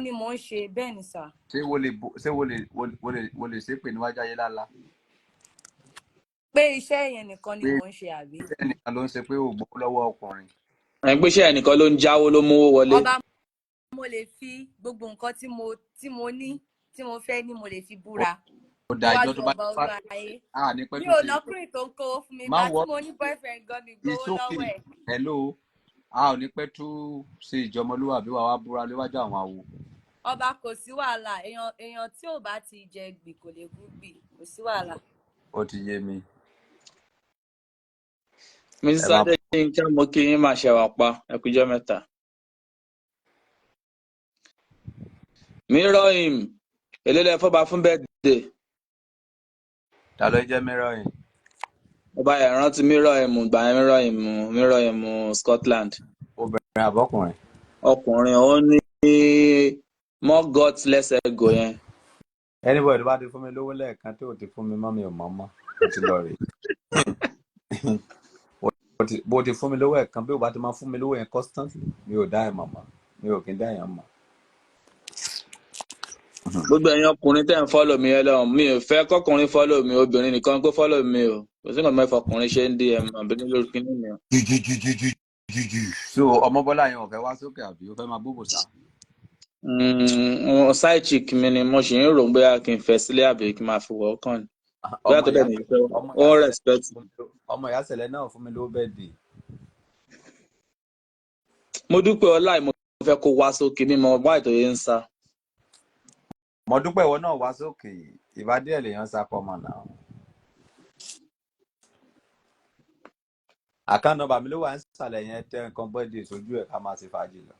ni mò ń ṣe bẹ́ẹ̀ ni sà. Ṣé wo lè ṣé wo lè ṣépè níwájú ayé lálá? Pé iṣẹ́ yẹn nìkan ni Pé mò ń ṣe, àbí? iṣẹ́ nìkan ló ń ṣe, pé ò gbowó lọ́wọ́ ọkùnrin. Ẹ̀ ń gbéṣẹ́ ẹnìkan ló ń jáwó, ló mówó wọlé. Ọba, mo lè fi gbogbo nǹkan tí mo ní, tí mo fẹ́ ní, mo lè fi búra Ó da ìjọ níwájú tó bá ọba olúwaayé. A ní pẹ́ Mi tó ò ṣe ìjọ. lọ́kùnrin tó ń kówó fún mi. Má Ìgbà tí wọ mo ní boyfriend gan, mi gbowó It's okay. lọ́wọ́ ẹ̀. Hello. A ò ní pẹ́ tó ṣe ìjọmọlúwàbí wa, wá búra níwájú àwọn awo. Ọba, kò sí wàhálà. Èèyàn tí ò bá ti jẹ gbì kò lè gún gbì, kò sí wàhálà. Ó ti yé mi. Mrs. Ẹ má Adéyínká, mo kí yín, máa ṣe wà pa, ẹ kújọ́ mẹ́ta. Mirror him, èló lẹ fọ́ba fún birthday? Ta ló jẹ́ mìíràn yìí? Ọba, ẹ̀ rántí mirror him gbà yẹn, mirror him, mirror him Scotland. Obìnrin àbọ́kùnrin? Ọkùnrin, ó ní more guts less ego yẹn. Anybody tó bá ti fún mi lówó lẹ́ẹ̀kan tí ò ti fún mi mọ́, mi ò mọ̀ mọ́. Mo ti lọ rè. Bó ti fún mi lówó ẹ̀kan, bí o bá ti máa fún mi lówó yẹn constantly, mi ò dá ẹ̀ mọ̀ mọ́. Mi ò kí ń dá èèyàn mọ̀. Gbogbo ẹ̀yin ọkùnrin tẹ́ ń follow mi, ẹ lọ, mi ò fẹ́ kọ́kùnrin follow mi, obìnrin nìkan kó follow mi o. Kò sí nǹkan mẹ́fà ọkùnrin ṣe ń DM àbí ní lórí kíní mi o. Jùjùjùjùjùjù. So ọmọ Bọ́lá yẹn ò fẹ́ wá sókè, àbí ó fẹ́ máa bóbò sá? Side chick mi ni, mo sì ń rò bóyá kí n fẹ́ sílé àbí kí n máa fi wọ́ kàn ní. Bóyá Ọmọ tó ìyá dẹ̀ ní ìfẹ́ ọmọ ó ìyá ń sẹ̀lẹ̀ respect. Ọmọ ìyá sẹ̀lẹ̀ náà fún mi lówó bẹ́ẹ̀ dì. Mo dúpẹ́ ọlá yìí, mo fẹ́ kó wá sókè, mímọ wá ìtòyè ń sá. Mo dúpẹ́, ìwọ náà wá sókè, ìbá díẹ̀ lèèyàn sá pọ̀ mọ́ náà. Account number mi ló wà nísàlẹ̀ yẹn, tẹ nǹkan birthday sójú ẹ̀, ká máa ṣe fàájì lọ.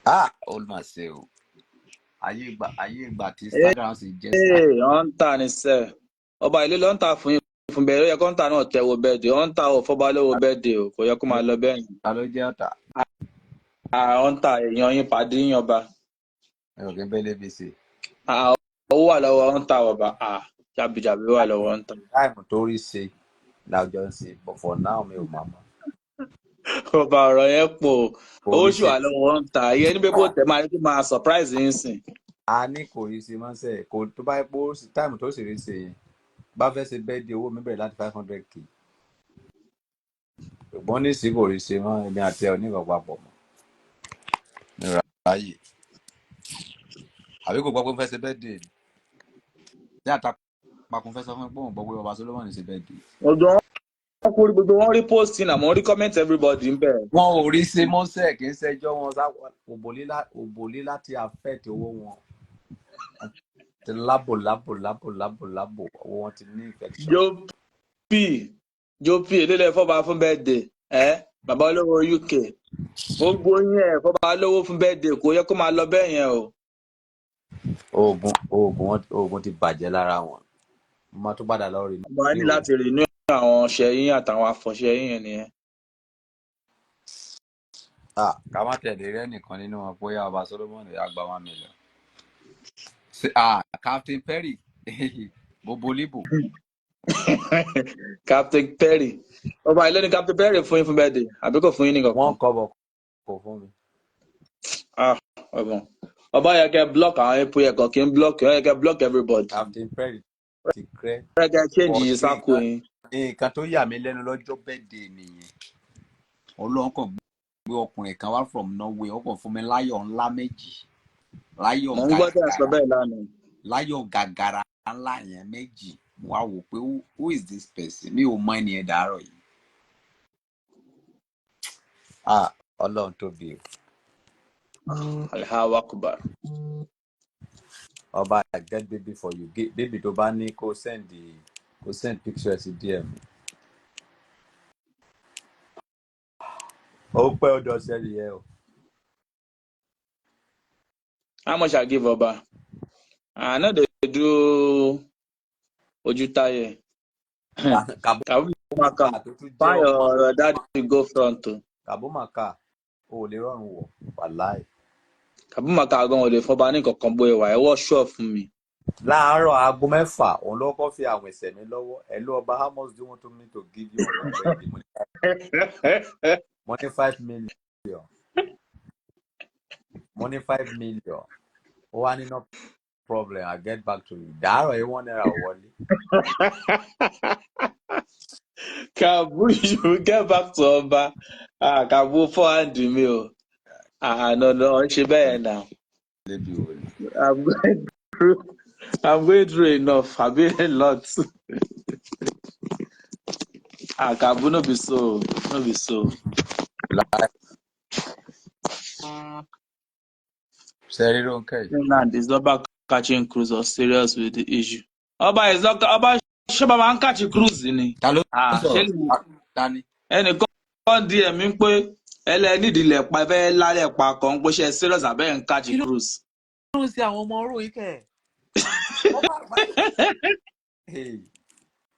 Ah, ó mà ṣe o. Ayé ìgbà tí Instagram sì jẹ́ Ee, ọ̀ǹtà ni sẹ́. Ọba, ilé ló ń tà fún yín fún bẹ́ẹ̀, ó yẹ kọ́ńtà náà tẹ̀wọ́ bẹ́ẹ̀dì. Ọ̀ǹtà ò fọba lówó bẹ́ẹ̀dì o, kò yẹ kó máa lọ bẹ́ẹ̀ yẹn. Ta ló jẹ́ ọ̀tá? Ah, ọ̀ǹtà èèyàn yín, pàdé yín, ọba. Mi ò kí ń bẹ́lẹ̀ bí ṣe. Ah, owó wà lọ́wọ́ ọ̀ǹtà, ọba. Ah, jàbìjàbì wà lọ́wọ́ ọ̀ǹtà. Táìmù tó rí ṣe láwùjọ ń ṣe, but for now mi ò mọ̀ mọ́. Ọba, ọ̀rọ̀ yẹn pọ̀. Kò Owó rí sì ṣe. wà lọ́wọ́ ọ̀ǹtà. Ìyẹn ní pé kó tẹ̀ máa ní kó máa surprise yín sìn. A ní kò rí ṣe mọ́sẹ̀, kò tó bá yẹ pé ó sì táìmù tó sì rí ṣe yẹn bá fẹ́ ṣe bẹ́ẹ̀ di owó mi bẹ̀rẹ̀ láti 500K. Ṣùgbọ́n nísìnyí kò rí ṣe mọ́, èmi àti ẹ̀ oníkan papọ̀ mọ́. Mi ò ráyè. Àbí kò gbọ́ pé mo fẹ́ ṣe birthday ni? Tí àtàpàkùn fẹ́ sọ fún mi pé òun gbọ́ pé Ọba Solomon ṣe birthday. Ọjọ́ wọn kò rí gbogbo wọn rí post náà, mo rí comment everybody ń bẹ̀. Wọn ò rí ṣe mọ́sẹ̀, kì í ṣẹjọ́ wọn sá. Òbòlí láti affect owó wọn. Ti lábò lábò lábò lábò lábò, owó wọn ti ní infection. Jopi Jopi, èlé fọba fún birthday ẹ, bàbá olówó UK, gbogbo yín ẹ fọba lówó fún birthday, kò yẹ kó máa lọ bẹ́ẹ̀ yẹn o. Oògùn ti bàjẹ́ lára wọn. Mo máa tún padà lọ rí Ọba ní ní o. láti rí inú àwọn ọṣẹ yín àtàwọn afọṣẹ yín yẹn nìyẹn. Ah, ká má tẹ̀lé rẹ́ nìkan nínú wọn bóyá Ọba Solomon yà gba 1 million. Captain Perry Bobolibo. Captain Perry, ọba ilé ní Captain Perry fún yín fún birthday àbí kò fún yín ní kankan? Wọ́n kọ́bọ̀ kò fún mi. Ah, ọ̀bọ̀n ọba yẹ kẹ́ block àwọn epo yẹ kàn kí n block yẹ kẹ́ block everybody. Captain Perry ti krẹ́. Yẹ kẹ́ change But yìí sáko yín. Nǹkan tó yà mí lẹ́nu lọ́jọ́ birthday nìyẹn. Ọlọ́run kàn gbé ọkùnrin kan wá from Norway, ó kàn fún mi láyọ̀ ńlá méjì. Láyọ̀ Mò ń gbọ́ tẹ́ ẹ sọ gàgàrà. bẹ́ẹ̀ lánàá. Láyọ̀ gàgàrà ńlá yẹn méjì. Mo wá wò pé who is this person? Mi ò mọ ẹni yẹn dàárọ̀ yìí. Ah, Ọlọ́run tóbi o. Allahu Akbar. Ọba, I get baby for you. Baby tó bá ní kó send picture sí DM. Ó pẹ́ ọ̀dọ̀ sẹ́ni yẹn o. How much I give ọba? I no dey do ojútáyé. Kàbó Kàbú maka tó tún jẹ́ buy ọmọ your daddy go front o. Kàbó màkà o ò lè rọrùn wọ̀ wàláì. Kàbú maka gan ò lè fọba ní kankan bóyá wà ẹ wọ́ ṣọ́ fún mi. Láàárọ̀ aago 6, òun ló kọ́ fi àwọn ẹ̀sẹ̀ mi lọ́wọ́. Hello ọba, how much do you want me to give you on your birthday? Mo ní 5 million. Mo ní 5 million. Ó wá ní no problem, I get back to you. Dàárọ̀ yìí, ₦1 ò wọlé. Kàbú, you get back to ọba. Ah, Kàbú forehand mi o. Ah, no, no, ń ṣe bẹ́ẹ̀ náà. Lébi wo ni? I'm going through enough. Abi a lot. Ah, Kàbú, no be so, no be so. Láì ṣe rí Rónkẹ́ yìí. Finland is Oba catching cruise or serious with the issue? Ọba is not Ọba, ṣé bàbá ń catch cruise ni? Ta ló ń Ah, ṣé sọ̀rọ̀? Ta ni? Ẹnìkan kan DM mi pé ẹlẹ́ nídìí ilẹ̀ pa ẹ fẹ́ lálẹ́ pa kan pé ṣe serious abẹ́ ń catch Kí ló cruise. ń ṣe àwọn ọmọ ọrùn yìí kẹ̀? Wọ́n bá bá Hey,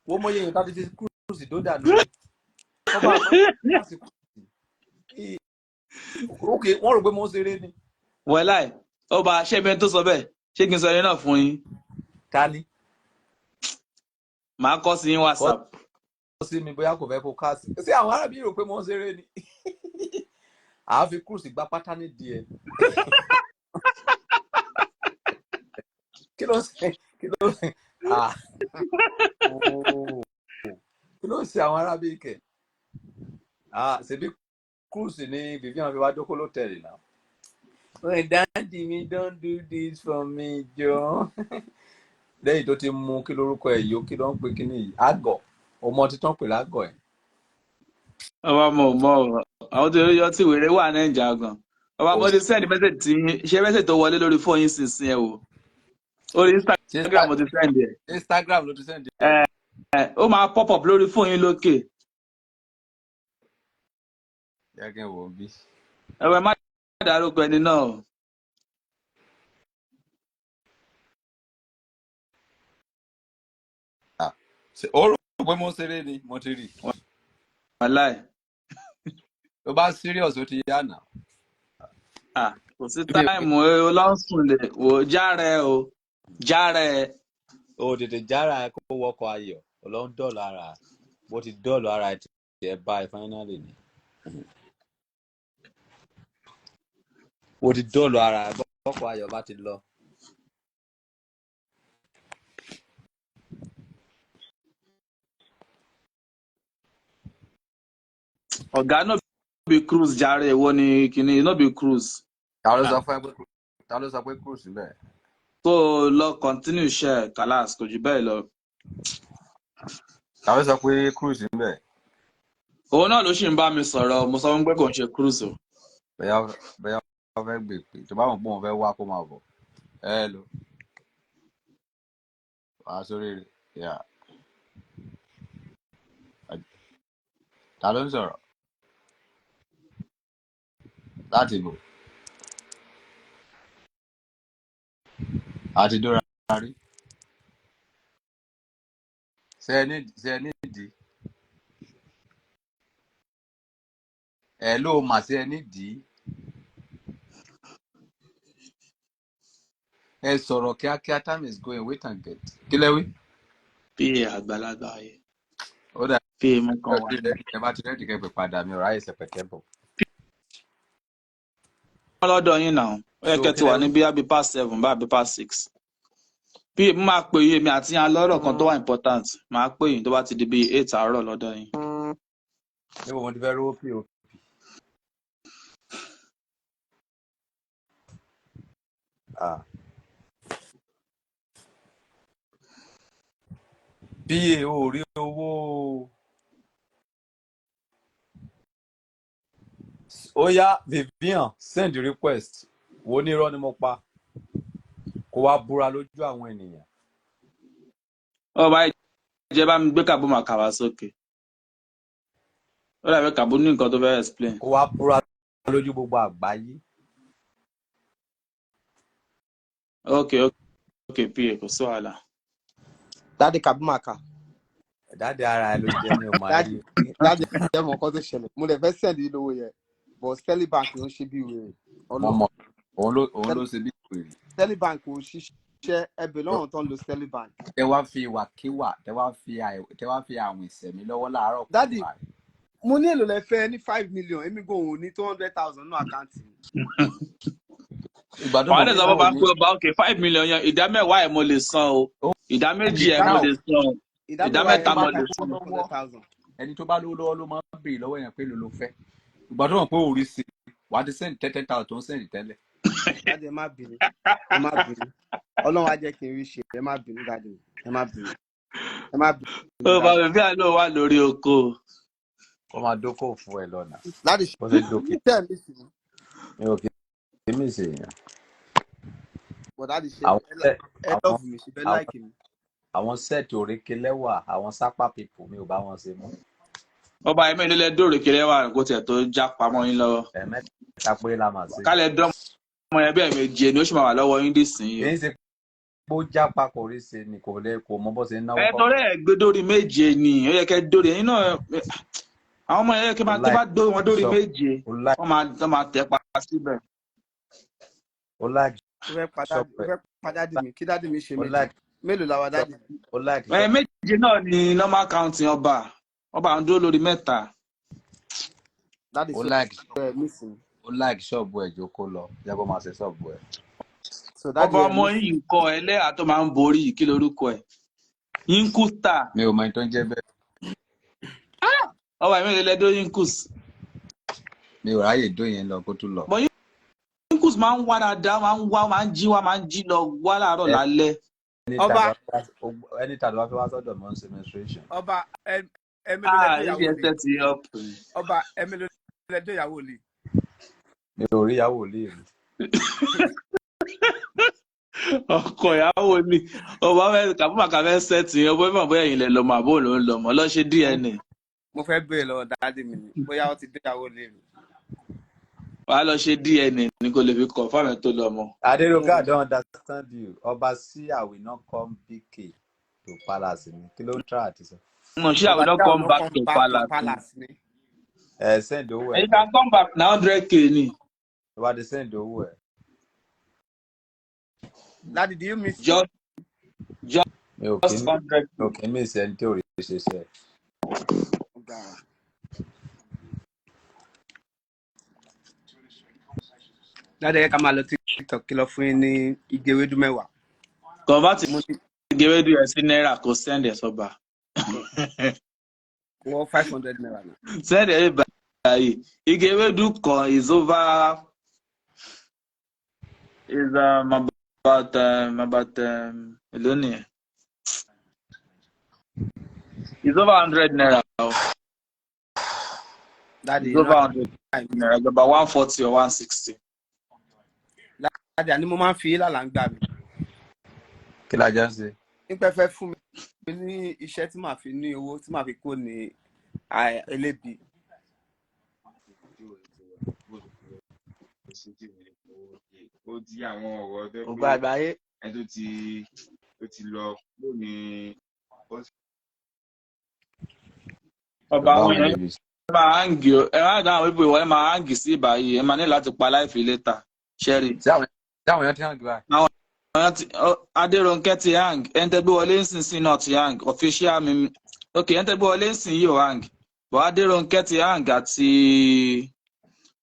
wọ́n mọ iye èèyàn tá ti fi cruise tó dànù. Ọba àmọ́ sí cruise. Ok, wọ́n rò pé mo ń ṣeré ni. Wẹ́láì, ọba ṣé ibi tó sọ bẹ́ẹ̀, ṣé kí n sọ ẹni náà fún yín? Ta ni? Màá kọ́ sí yín Kọ́ WhatsApp. sí mi bóyá kò fẹ́ kó káàsì. Ṣé àwọn arábí rò pé mo ń ṣeré ni? Àá fi cruise gba pátá nídìí ẹ̀. Kí ló ń ṣe? Kí ló ń ṣe? Ah, ooo. Kí ló ń ṣe àwọn arábí kẹ̀? Ah, ṣebí cruise ni Vivian fi wá dókó lótẹ̀lì náà. Well, daddy mi, don't do this for me, jọ. Lẹ́yìn tó ti mú kí lórúkọ ẹ̀ yó, kí ló ń pè kíní yìí? Àgọ̀. Ọmọ títàn pè lágọ̀ ẹ̀. Ọba mo mọ ọ, àwọn tó yọ tí wèrè wà Nàìjà gan. Ọba, Kò mo ti sí. send message tí yín, ṣé message tó wọlé lórí fóònù yín sínsìn ẹ wò. Orí Ṣé Instagram mo ti send ẹ. Instagram ló ti send ẹ̀? Ẹ ó máa pop up lórí fóònù yín lókè. Jẹ́ kí n wò ó bí. Ẹ wẹ má dárúkọ ẹni náà o. Ah, ṣé ó rò pé mo ń ṣeré ni? Mo ti rí. Wàláì. Tó bá serious, ó ti yá nà. Ah, kò sí táìmù ọlọ́sùn lè wò járe o járe. O tètè jára ẹ kó wọkọ̀ ayọ̀, ọlọ́run dọ̀lọ̀ ara ẹ. Bó ti dọ̀lọ̀ ara ẹ tiẹ̀ bá ẹ finally ni. Bó ti dọ̀lọ̀ ara ẹ bọ́kọ̀ ayọ̀ bá ti lọ. Ọ̀gá, no be cruise jàre, èwo ni kíní, no be cruise. Ta ló sọ fún ẹ pé, ta ló sọ pé cruise níbẹ̀? Kó o lọ continue iṣẹ́ kàlás, kò jù bẹ́ẹ̀ lọ. Ta ló sọ pé cruise níbẹ̀? Òun náà ló sì ń bá mi sọ̀rọ̀, mo sọ fún pé kò ń ṣe cruise o. Bóyá wọ́n fẹ́ gbè pé tó bá mọ̀ pé òun fẹ́ wá, kó máa bọ̀. Ẹ lò wàá sórí rẹ̀ yà. Ta ló ń sọ̀rọ̀ láti bò àti dóra rí? Ṣe ẹ nídìí ẹ ló mà ṣe ẹ nídìí ẹ sọ̀rọ̀ kíákíá, time is going, wait and get. Kí lẹ wí? Bí àgbàlagbà yìí. Ó dà. Bí mo kàn wá. Ẹ bá ti ready, kẹ́ pè padà, mi ò ráyè sẹpẹtẹ bọ̀. Wọ́n lọ́dọ̀ yín náà, ó yẹ So kẹ́ kí ti lẹ wà wí? ní bíi àbí past seven bá àbí past six. Bí mo máa pè yín, èmi àti yín alọ́rọ̀ kan tó wà important, máa pè yín tó bá ti di bíi 8 àárọ̀ lọ́dọ̀ yín. Níbo mo ti fẹ́ rówó pop? Ah. Pa ò rí owó o. Ó yá, Vivian, send request. Wo ní irọ́ ni mo pa, kó wá búra lójú àwọn ènìyàn. Ọba ìjẹ́ bá mi gbé Kàbó Màkàwá sókè. Ó dàbí Kàbó ní nǹkan tó fẹ́ explain. Kó wá búra lójú gbogbo àgbáyé. Ok, pa kò sí wàhálà. Daddy Kabumaka. Daddy ara ẹ ló jẹ́, mi ò máa Daddy, rí. Daddy, ẹ mọ nǹkan tó ṣẹlẹ̀. Mo lè fẹ́ send yín lówó yẹn, but Sterling Bank ló ń ṣe bí wèrè. Mo Ọlọ́run. mọ̀, òun ló ṣe bí wèrè. Sterling Bank ò ṣiṣẹ́, ẹbẹ̀ lọ́rùn tó ń lo Sterling Bank. Tẹ wá fi ìwàkiwà, tẹ wá fi àwìn ìsẹ̀mí lọ́wọ́ láàárọ̀ kùtù. Daddy, Báyìí. mo ní èlò lẹ fẹ́ ní 5 million, èmi gan ò ní 200,000 nínú account mi. Ìgbà tó Wàá mọ̀ dẹ̀ pé sọ fún báwo bá ni pé ọba, ok, 5 million yẹn, 10% ẹ̀ mo lè san o, ó 2% ẹ̀ mo náà lè san o, Ìdá ìdá mẹ́wàá ẹni mẹ́ta tó yẹn bá mo lè lówó san. lọ́wọ́ 100,000. Ẹni tó bá lówó lọ́wọ́ ló máa ń béèrè lọ́wọ́ yẹn pé ló ló fẹ́. Ìgbà tó mọ̀ pé òun rí sí i, wàá ti send 10,000 tó ń send tẹ́lẹ̀. Daddy, ẹ má bínú, ẹ má bínú. Ọlọ́run á jẹ́ kí n rí ṣe, ẹ má bínú, daddy, ẹ má bínú, ẹ má bínú, Ó bá daddy. mi bí àlọ́ wà lórí oko. Ó máa dókòwò fún ẹ lọ́nà. Daddy, Bó ṣe dókè. ṣe ẹ̀ mí sí mi? Mi ò kí mí ṣe èèyàn. But daddy, ṣe Àwọn ẹ àwọn love mi, ṣe bẹ́ẹ̀ àwọn like mi. Àwọn set òrékè lẹ́wà, àwọn sápá pipo, mi ò bá wọn ṣe mọ́. Ọba, ẹ̀mí ìlú dóòrè kiri wà kó tiẹ̀ tó já pamọ́ yín lọ́wọ́. Ẹ̀ẹ̀mẹ́ta péré la mà ṣe. Kálẹ̀ dán ọmọ yẹn bẹ́ẹ̀ méje ni ó sì máa wà lọ́wọ́ yín dìsín Kì o. í ṣe pé ó jápa, kò rí ṣe ni, kò lè, kò mọ bó ṣe ń náwó Ẹ kọ́. torí ẹ gbé dórí méje ni ó yẹ kẹ́ dórí ẹ̀yin náà, àwọn ọmọ yẹn yẹ kẹ́ Ó máa tó láì bá dó wọn dórí sọ méje, ó láì wọ́n máa tẹ̀ pa síbẹ̀. Ó láì Ó fẹ́ pa daddy, ṣọ́ọ̀pù ó ẹ̀. fẹ́ pa daddy mi, kí daddy mi ṣe Ó méje. láì Mélòó la wa daddy mi? Ó láì Ẹ ṣọ́ọ̀pù. méje náà ni normal counting ọba, ọba ń dúró lórí mẹ́ta. Daddy, Ó so láì ẹ mí sí mi. Ó láì ṣọ́ọ̀bù ẹ̀, jókòó lọ jẹ́ kó máa ṣe ṣọ́ọ̀bù ẹ̀. So daddy, Ọba, ẹ ọmọ mí sí yìí ń kọ ẹlẹ́yà tó máa ń borí yìí, kí lorúkọ ẹ̀? Yínkus star. Mi ò mọ ẹni tó ń jẹ́ bẹ́ẹ̀. Ọba, ẹ̀mí ìlú dó Yínkus. Mi ò ráyè dó yẹn lọ kó tún lọ. Bọ̀ Yínkus máa ń wá dáadáa, máa ń wá, máa ń jí wá, máa ń jí lọ wá láàárọ̀ lálẹ́. Ọba. Anytime tó bá fẹ́ wá sọ́dọ̀ mi, ó ń ṣe menstruation. Ọba, ẹ mélòó lẹ Ah, dó ìyàwó ibi lè? ẹsẹ̀ ti up. Ọba, ẹ mélòó lẹ dó ìyàwó lè? Mi ò rí ìyàwó lé mi. Ọkọ ìyàwó ni ọba fẹ́ Kàbúmàkà fẹ́ set yẹn, ọba fẹ́ mọ̀ bóyá ẹ̀yin lẹ lọ́mọ àbó ló ń lọ́mọ, lọ ṣe DNA. Mo fẹ́ béèrè lọ́wọ́ daddy mi ni bóyá ó ti dó ìyàwó lè mi. Wàá lọ ṣe DNA ní kò lè fi confirm ẹ̀ tó lọ́mọ. Aderoka, I don't understand you. Ọba sí, I will not come BK to palace mi. Kí ló ń try àti sọ? Mo ṣe Ọba àwọn tí don àwọn come no back come to back to palace. palace ni. Ẹ send owó ẹ. You can come back na 100K ni. Tó bá ti send owó ẹ. Daddy, do you miss me? Just Mi ò kí 100K. Mi ò kí miss ẹni tí ò rí ṣe ṣe. Ọ̀gá. Daddy, ẹ ká máa lọ TikTok, kí lọ fún yín ní igi ewédú 10. Convert Mo ní ewédú ẹ̀ sí náírà, kò send ẹ̀ sọ́ba. Wọ́n 500 naira náà. Send ẹ̀ bá Báyìí igi ewédú kan is over is about èló nìyẹn? It's over ₦100 o. Daddy, It's you over know ₦100. It's about 140 or 160. Daddy, àní mo máa ń fi yín lálàá ń gbà mí. Kí la jọ ń ṣe? Nípa ẹ fẹ́ fún mi ní iṣẹ́ tí màá fi ní owó tí màá fi kó ní elébi. Ó di àwọn ọ̀rọ̀ tó Ògbà pé àgbáyé. Ẹni tó ti lọ lónìí ó Ọba, Bàbá àwọn wọn èèyàn níbi máa hang o. Ẹ má dá àwọn pípé wọlé máa hang sí ìbáyìí. Ẹ máa ní láti pa live later. Ṣẹ́rí. tí àwọn èèyàn ti hàn gbà. Àwọn èèyàn ti Adérónkẹ́ ti hang. Ẹni tẹ́ gbé wọlé nísinsìnyí náà ti hang. Official mi. Ok, ẹni tẹ́ gbé wọlé nísinsìnyí yóò hang. But Adérónkẹ́ ti hang àti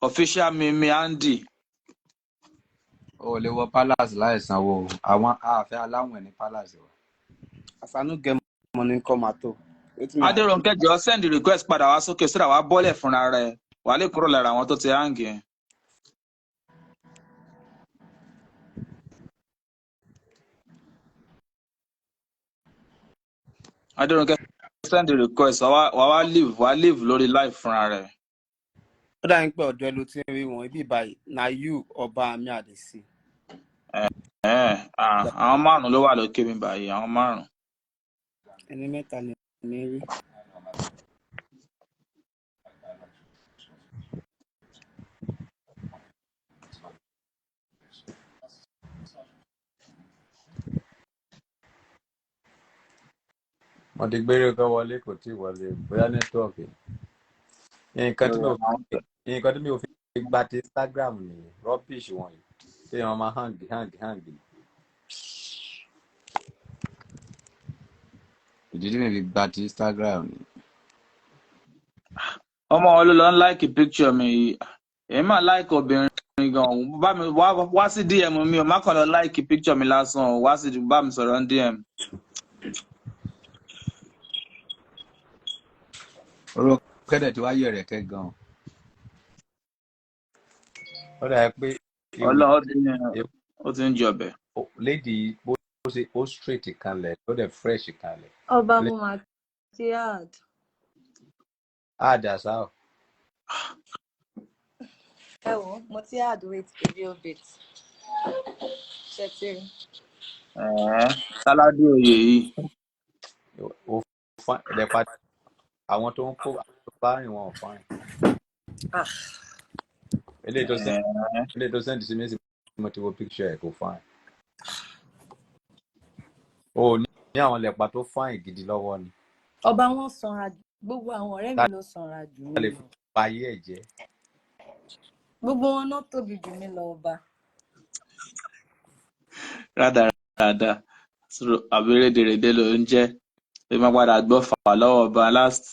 official mi Andy. O ò lè wọ palace láì sanwó o. Àwọn ààfẹ aláwìn ní palace wa. As I no get money come at all. Wetin me I Adérónkẹ́, jọ send request padà wá sókè sódà wá bọ́lẹ̀ fúnra rẹ̀. Wàá lè kúrò lára àwọn tó ti hang yẹn. Adérónkẹ́, send request, wàá leave, wàá leave lórí live fúnra rẹ̀. Ó dà ní pé ọ̀dọ̀ ẹ ló ti ń rí wọn ibi báyìí. Na you ọba mi àdèsí. Ah, àwọn márùn-ún ló wà lókè mi báyìí, àwọn márùn-ún. Ẹni mẹ́ta ni mi rí. Mo ti gbére kan wọlé, kò tí ì wọlé, bóyá network. Nǹkan tí mi ò fi gba ti Instagram nìyẹn, rubbish wọ̀nyí tí wọ́n máa hang hang hang. Ìdí tí mi fi gba ti Instagram nìyẹn. Ọmọ wọn ló lọ ń like picture mi yìí. Èmi máa like obìnrin gan. Bá mi wá sí DM mi o, má kàn lọ like picture mi lásán o, wá sí bá mi sọ̀rọ̀ ní DM. Orúkọ kẹ́dẹ̀ tí wàá yẹ̀ rẹ̀ kẹ́ gan-an. Ó dà pé ewì Ọlọ́run ó ti ń jọbẹ̀. Lady bó ṣe ó straight kanlẹ̀, ó dẹ̀ fresh kanlẹ̀. Ọba, mo máa ti add. Àdàsá o. Ẹ wò ó, mo ti add weight a little bit. Ṣe ti rí? Ẹ̀ẹ́, Sáládì oyè yìí. Ó fine ẹ̀dẹ̀ pa àwọn tó ń kó àwọn tó bá rìn wọn ò fine. Ah, Eléyìí tó send sí mi sí, mo ti wo picture ẹ̀, kò fine. O ní àwọn lẹ̀pa tó fine gidi lọ́wọ́ ni. Ọba, wọn sanra, gbogbo àwọn ọ̀rẹ́ Tá mi ló sanra jù a mí lè lọ. fa ayé ẹ̀ jẹ́. Gbogbo wọn náà tóbi jù mí lọ, ọba. Rádaràda àbí rédèrèdè ló ń jẹ́. Ẹ máa padà gbọ́ fà lọ́wọ́ ọba last.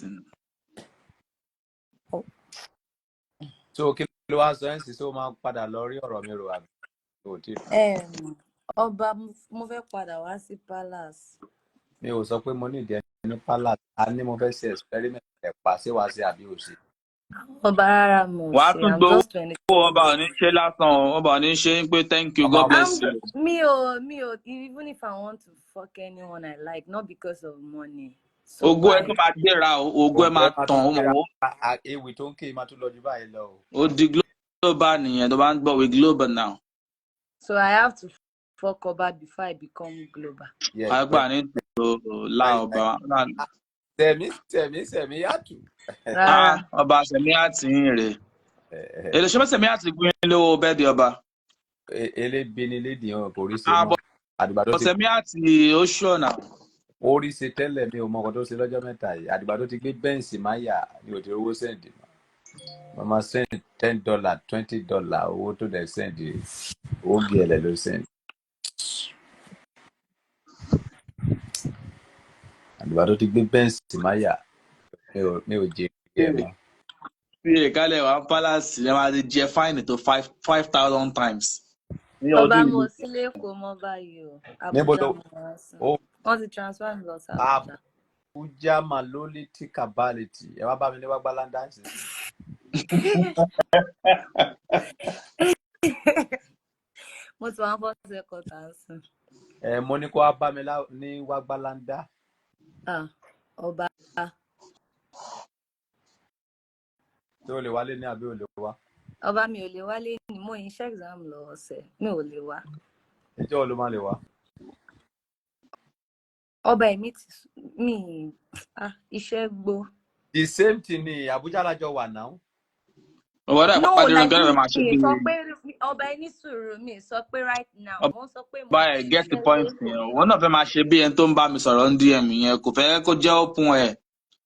So kí ló wá sọ ẹ́ ń sì tó máa padà lọ rí ọ̀rọ̀ mi rò àbí o tí Ọba, mo fẹ́ padà wá sí palace. Mi ò sọ pé mo ní ìdí ẹni palace, a ní mo fẹ́ ṣe experiment ẹ̀pà, ṣé wàá ṣe àbí ò ṣe? Ọba, rárá, mo ò Wàá ṣe. tún I'm gbowó. just 23. Ọba ò ní ṣe lásán o, ọba ò ní ṣe ń pé thank you, Ọba God bless I'm you. mi ò even if I want to fuck anyone I like, not because of money. So Ògo ẹ why? tó máa gbéra o, ògo ẹ Ògo ẹ máa máa tàn tún ó mọ̀ gbéra ó. Ewì tó ń ké máa tún lọ ju báyìí lọ o. Ó di global nìyẹn tó bá ń gbọ́, we global now. So I have to fuck ọba before I become global. Yes. Àgbà ní tó la ọba. Sẹ̀mí sẹ̀mí sẹ̀mí yàtù. Rárá. Ah, ọba, sẹ̀mí àti yín rè. Èlò ṣe fẹ́ sẹ̀mí àti gbé lówó bẹ́ẹ̀dì ọba. Elébi ni lédi hàn, kò rí ṣe Àbọ̀ mọ́. Àdìgbà tó ti sẹ̀mí àti oṣù ọ̀nà. Ó rí ṣe tẹ́lẹ̀, mi ò mọ ọkọ̀ tó ṣe lọ́jọ́ mẹ́ta yìí. Àdìgbà tó ti gbé Benz máyà ni ò ti rówó send mọ́. Màmá send $10, $20, owó tó dẹ̀ send, owó gẹ̀ẹ́lẹ̀ ló send. Àdìgbà tó ti gbé Benz máyà mi ò jèrè ẹ̀ mọ́. Bí èkálẹ̀ wà palace, ẹ máa ti jẹ fáìnì tó 5,000 times. Ní Ọba, ọdún mo yìí. sí lẹ́kọ̀ọ́ mọ́ báyìí o. Níbo Abuja ló mo wá sí. ó? Wọ́n ti transfer mi lọ sí Abuja. Abuja Maloliti Kabaliti. Ẹ wá bá mi ní wágbálá dáǹsì. Mo ti wá first quarter sùn. Ẹ mo ní kó wá bá mi ní Wágbáláńdá. Ah, ọba. Tí o lè wálé ní àbí o lè wá? Ọba, mi ò lè wálé ní, mo ń ṣe exam lọ ọ̀sẹ̀, mi ò lè wá. Ìjọ́ wo ló máa lè wá? Ọba, èmi ti mi, ah, iṣẹ́ gbó. The same thing ni Abuja lájọ wà náà. Ọba dà No, pàdé like Ronke mi rẹ̀ máa ṣe mi bí sọ pé ọba, ẹni sùúrù, mi sọ pé right now, mo ń sọ pé mo ọba ẹ̀ get the ṣiṣẹ́ point lóko. yẹn. Òun náà fẹ́ máa ṣe bí ẹni tó ń bá mi sọ̀rọ̀ ń DM yẹn, kò fẹ́ kó jẹ́ open ẹ̀.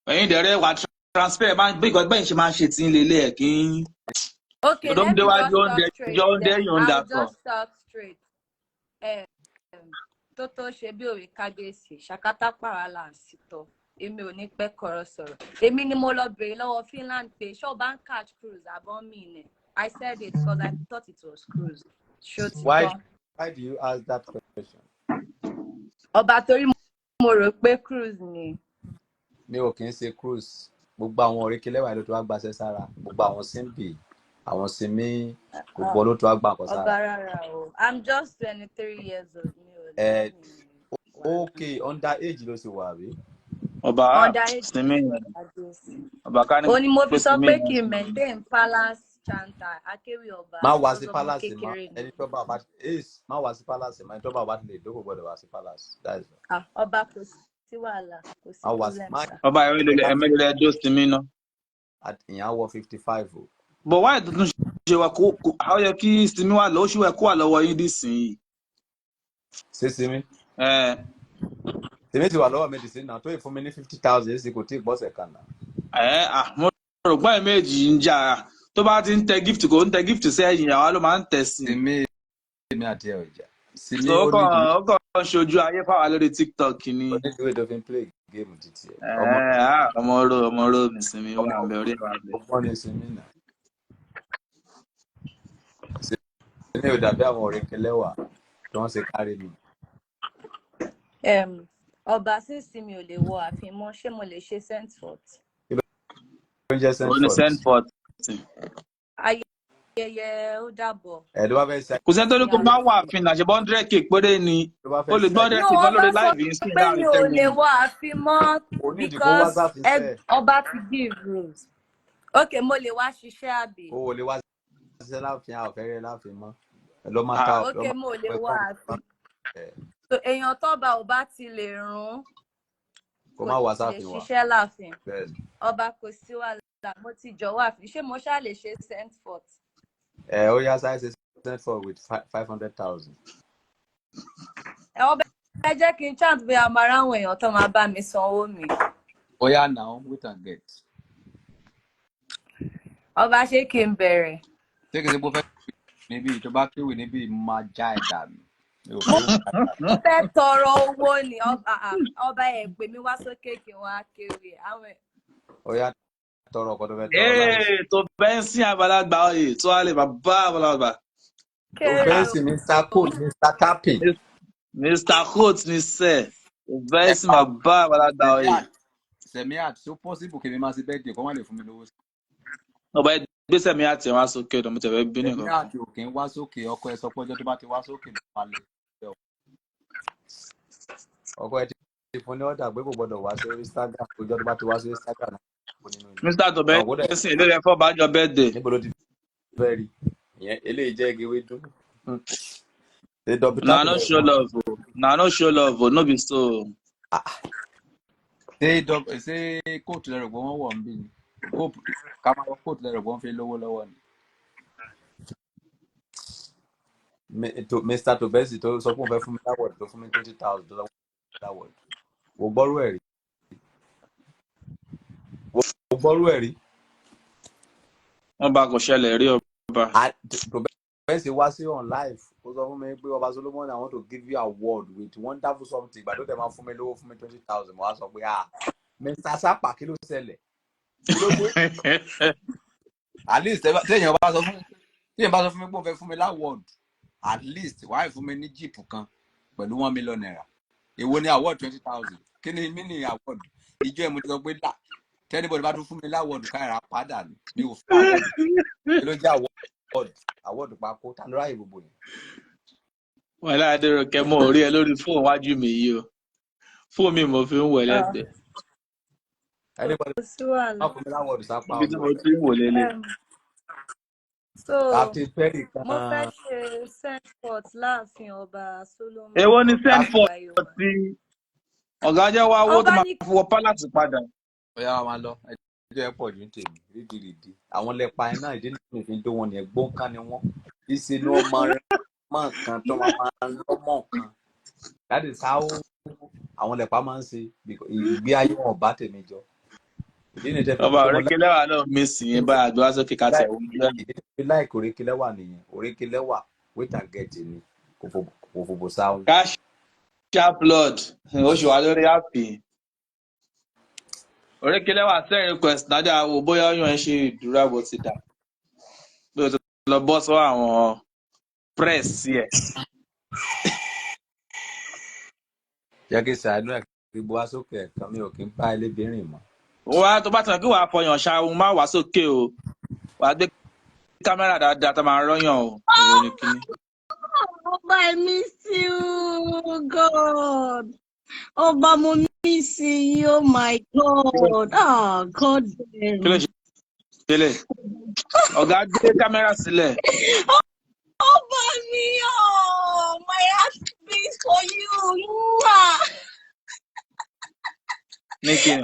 Ẹ̀yin dẹ̀rẹ́ wà transfer máa ń bí ìgbà bẹ́ẹ̀ ṣe máa ń ṣe tí ń lélẹ̀ ẹ̀ kí n. Okay, Tó ń let me déwájú just ó ń talk straight dẹjọ́ ó ń then. dẹ́yìn ó ń I'll dàtọ̀. just talk straight. Tó ṣe bí òwe kábíyèsí, ṣàkátà pàrà ń sítọ. Èmi ò ní pẹ́ kọ̀rọ̀ sọ̀rọ̀. Èmi ni mo lọ bèrè lọ́wọ́ Finland pé ṣọ́ọ̀bá ń catch cruise àbọ̀n mi ni. I said it because I thought it was cruise. Ṣó ti Why tán? Why do you ask that question? Ọba, torí mo rò pé cruise ni. Mi ò kì í ṣe cruise. Gbogbo àwọn òrékelẹ́wà ló tó wá gbaṣẹ́ sára. Gbogbo àwọn Simbi, àwọn Simi, gbogbo ló tó wá gbà nǹkan Ọba, sára. rárá o. I'm just 23 years old. Mi ò ní Ẹ wàhálà. Okay, under age ló ti wà bí? Ọba Under age sinmi ni kábíyèsí. ọba ká ní Ó ní mo fi pé sọ sinmi pé kí n maintain palace chanter akéwì ọba Má wá sí because ọmọ palace mọ́. kékeré ni. Ẹni tó bá bá ace, má wá sí palace mọ́. Ẹni tó bá bá ti lè dókò gbọ́dọ̀ wá sí palace. That is all. Ah, ọba, kò sí wàhálà, kò sí Má wá sí problem má sir. Ọba, ẹ̀mẹ́lẹ́lẹ́ dó sinmi náà. Ìyẹn á wọ 55 o. But why tuntun ṣe wà kó àwọn yẹ kí sinmi wà lọ́wọ́, ṣì wà kó wà lọ́wọ́ yín dísìnyí? Ṣé Simi? Ẹ. Tèmi ti wà lọ́wọ́ mi dì sí náà tó yẹ fún mi ní 50,000 èsì kò tí ì gbọ́sẹ̀ kan náà. Ẹ à mo rò pé ẹ̀ méjì ń jà, tó bá ti ń tẹ gift, kò ń tẹ gift sẹ́yìn, àwa ló máa ń tẹ̀ sí. Simi, èmi àti ẹ̀ ò jà. Simi So ó ó kàn ní ó kàn ń ṣojú ayé fáwa lórí TikTok ni. Ó ní ìwé tó fi ń play game títí ẹ̀. Ọmọ Ẹ à ọmọ oró mi, sinmi wà ń bẹ, orí ẹ̀ wà ń bẹ. Ọgbọ́n ni Simi náà. Simi ò dàbí àwọn òrékelẹ́wà tí wọ́n ṣe kárí mi. Ọba, sínsìn mi ò lè wọ ààfin mọ́, ṣé mo lè ṣe send forth? Kí ló ń jẹ́ Ó ní send send forth? forth. Ayẹyẹ ó dàbọ̀. Ẹ̀ tó bá fẹ́ ṣe Kò sẹ́ni tó ní kó má wà àfin náà, ṣe bọ́ 100K péré ni. Tó bá Ó fẹ́ lè ṣe gbọ́ 100 No, k gan ọba lórí sọ live yìí sí pé mi láàrin ò ten lè minutes. wọ ààfin mọ́ Kò ní ìdí kó wá because sáfin sẹ́ẹ̀. ọba ti give rules. Okay, mo lè wá ṣiṣẹ́ àbí? O ò lè wá ṣiṣẹ́ láàfin, a ò fẹ́ rí ẹ láàfin mọ́. Ẹ lọ́ máa ta Ah, lọ́ Okay, máa mo lè pẹ́ wọ fún ààfin. ẹ̀ So èèyàn tọ́ba ò bá ti lè rún kó kò má wá lè sáfin wa. ṣiṣẹ́ láàfin. Bẹ́ẹ̀ ni. Ọba, kò sí wàhálà, mo ti jọ̀wọ́ ààfin. Ṣé mo ṣáà lè ṣe send forth? Ẹ ó yá, sáré ṣe send forth with 500,000. Ẹ ọba, ẹ jẹ́ kí n chant bí a máa ráwọn èèyàn tó máa bá mi sanwó mi. Ó yá now, wait and get. Ọba, ṣé kí n bẹ̀rẹ̀? Ṣé kìí ṣe pé ó fẹ́ níbí? Tó bá kéwì níbí, máa já ẹ̀ dànù. Mi ò Mo fẹ́ fẹ́ tọrọ owó ni ọba. Ah, ọba, ẹ̀ pè mí wá sókè kí wọ́n á kéwì àwọn Ó yá, tọrọ ọkọ tó fẹ́ tọrọ láyé. Ee, tó bẹ́ẹ̀ sí àgbàlagbà oyè tó wà lè bàbá àgbàlagbà. Tó kéré bẹ́ẹ̀ sì Mr. Coach, Mr. Tapping. Mr. Coach ni sẹ́, tó bẹ́ẹ̀ sí bàbá àgbàlagbà oyè. Semiat, so possible kí mi máa ṣe birthday kó má lè fún mi lówó? Ọba, gbèsè mi àti ẹ̀ wá sókè ọ̀dọ̀ mo tẹ̀fẹ́ bí nìkan. Semiat ò kí ń wá sókè. Ọkọ ẹ sọ pé ọjọ́ tó bá ti wá sókè ló máa lè. Ọkọ ẹ ti fún ní ọ̀dà pé kò gbọdọ̀ wá sí Instagram. Ọjọ́ tó bá ti wá sí Instagram kò nínú ilé. Mr. Tobe Ọ̀gbọ́dọ̀ sí ilé rẹ̀ fọ́ bájọ birthday. Níbo ló ti fẹ́ rí ìyẹn? Eléyìí jẹ́ igi wédú. Ṣé dọ́bítà Na no show love o. Na no show love o, no be so. Ṣé kóòtù lẹ́rù pé wọ́n wọ̀ ń bí ni? Kóòtù ká máa wọ kóòtù lẹ́rù pé wọ́n fi lówó lọ́wọ́ ni. Mr. Tobesi tó sọ pé òun fẹ́ fún mi l'award, tó fún mi 20,000 tó lọ́wọ́ l'award. Wò gbọ́rú ẹ̀ rí. Wò gbọ́rú ẹ̀ rí. Wọ́n bá kò ṣẹlẹ̀ rí, ọba. Tobesi wá sí on live, ó sọ fún mi pé, "Ọba Solomon, I want to give you award with wonderful something." Ìgbà tó tẹ̀ máa fún mi lówó, fún mi 20,000. Mo wá sọ pé, "Ah, Mr. Sapa, kí ló ṣẹlẹ̀? Kí ló dé?" At least téèyàn bá sọ fún mi pé òun fẹ́ fún mi l'award, at least wàá fún mi ní jeep kan pẹ̀lú ₦1 million. Èwo ni award 20,000? Kí ni mí ní award? Ìjọ ẹ̀ mo ti sọ pé là Tí anybody bá tún fún mi l'award, káyọ̀rá padà ní, mi ò fún award. Kí ló jẹ́ award? Award pákó, ta ló ráyè gbogbo yẹn? Wàhálà, Adérónkẹ́, mo ò rí ẹ lórí fóònù wájú mi yìí o. Fóònù mi mo fi ń wẹ̀ lẹ́gbẹ̀ẹ́. Anybody Kò sí wàhálà. má fún mi l'award sápá. Ibi tí Mi mo ò fẹ́. ti ń wò lélẹ̀. So Captain Perry mo fẹ́ kan. ṣe send forth láàfin Ọba Solomon Èwo ni send forth Àgbáyé wa. tí ọ̀gá jẹ́ wá owó tó Ọba máa ní fi wọ palace padà? Bóyá wàá máa lọ, ẹjọ́ ẹ pọ̀ jù ní tèmi. Rídìrídì àwọn lẹ́pa iná, ìdí nìyí fi ń dó wọn nìyẹn. Gbóǹkan ni wọ́n, ìṣe ni wọ́n máa mọ̀ kan tó máa lọ́mọ̀ kan. That is how àwọn lẹ́pa máa ń ṣe because ìgbé ayé wọn ò bá tèmi jọ. Ìdí nìyí tẹ́ fi Ọba dó wọn. Òrékelẹ́wà náà miss yín báyìí, àgbà sókè ká tẹ̀ wọ́n lẹ́nu. Ìdí tẹ́ fi like Òrékelẹ́wà nìyẹn. Òrékelẹ́wà, wait and get ni, kò fòbò sáwọn. Cash blood, oṣù wa lórí àpì. Òrékelẹ́wà, send request nájà, wò bóyá ọyàn ẹ ṣe ìdúrà bó ti dà. Bí o ti lọ bọ́ sọ́wọ́ àwọn press ẹ̀. Jẹ́ kí sàánú ẹ̀ kí gbọ́ wá sókè ẹ̀kan, mi ò kí ń bá ẹlẹ́bìnrin mọ́. Wá tó bá tàn kí wàá fọyàn ṣáà, má wá sókè o. Wàá gbé kámẹ́rà dáadáa tó máa rọ́yàn o. Òwe ni kíní. Ọba, I miss you, God. Ọba, mo miss you, oh my God. Ah, God Kí ló damn. ṣe délé? Ọ̀gá, gbé kámẹ́rà sílẹ̀. Ọba mi, oh, my heart beats for you. Mwah. Ní kíni?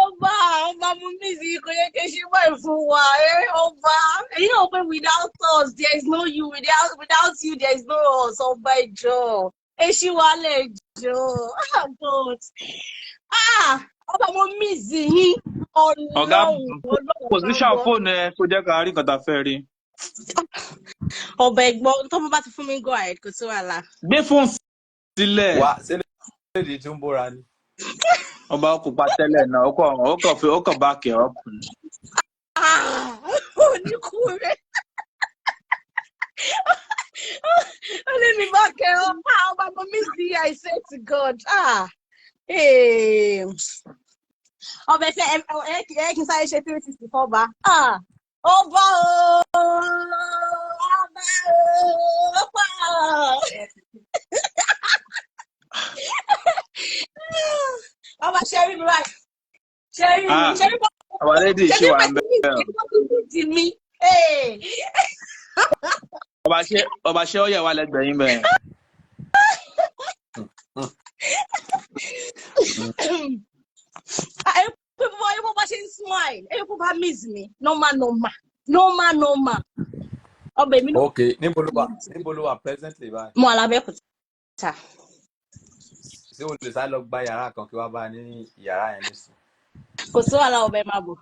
Ọba, ọba, mo miss you, kò yẹ kí n ṣe báyìí fún wa. Eh, ọba, you know, pé without us, there is no you. Without you, there is no us. Ọba, ìjọ. Èṣí wálé ìjọ. Ah, God. Ah, ọba, mo miss yín. Ọ̀gá, Ọlọ́run, Ọlọ́run bá position gbọ́. fóònù ẹ kó jẹ́ ká rí nǹkan tá a fẹ́ rí. Ọba, ẹ̀gbọ́n tó bá ti fún mi go ahead, kò sí wàhálà. Gbé fóònù sílẹ̀. Wá ṣé lédi tí ń bóra ni? Ọba kò pa tẹ́lẹ̀ náà, ó kàn fi ó kàn bá kẹ̀ ọ́ ni. Ah, oníkúrẹ́. Ó lé mi bá kẹ́ ọ. Ah, ọba, mo miss you, I say to God. Ah, hey. Ọba, ẹ fẹ́ ẹ kí n sáré ṣe 360 fọ́ba. Ah, ọba ooo, ọba ooo, ọba. Ọba, ṣe rí mi báyìí? Ṣe rí mi? Ah, Ṣe rí bọ́? Àwọn lady Ṣe ṣì rí wà ń pẹ̀lú bẹ̀. mi mi? Hey. Ọba ṣé ó yẹ wà lẹ́gbẹ̀ẹ́ yín bẹ́ẹ̀? Ẹ pé bó ẹ bó bá ṣe ń smile, ẹ kó bá miss mi, normal normal normal normal. Ọbẹ̀ mi náà Ok, níbo ló wà? Níbo ló wà presently báyìí? Mo Alábẹ́òkúta. Ṣé o lè sáré lọ gba yàrá kan kí wàá bá a ní yàrá yẹn nísìn? Kò sí wàhálà, ọbẹ̀, máa bọ̀.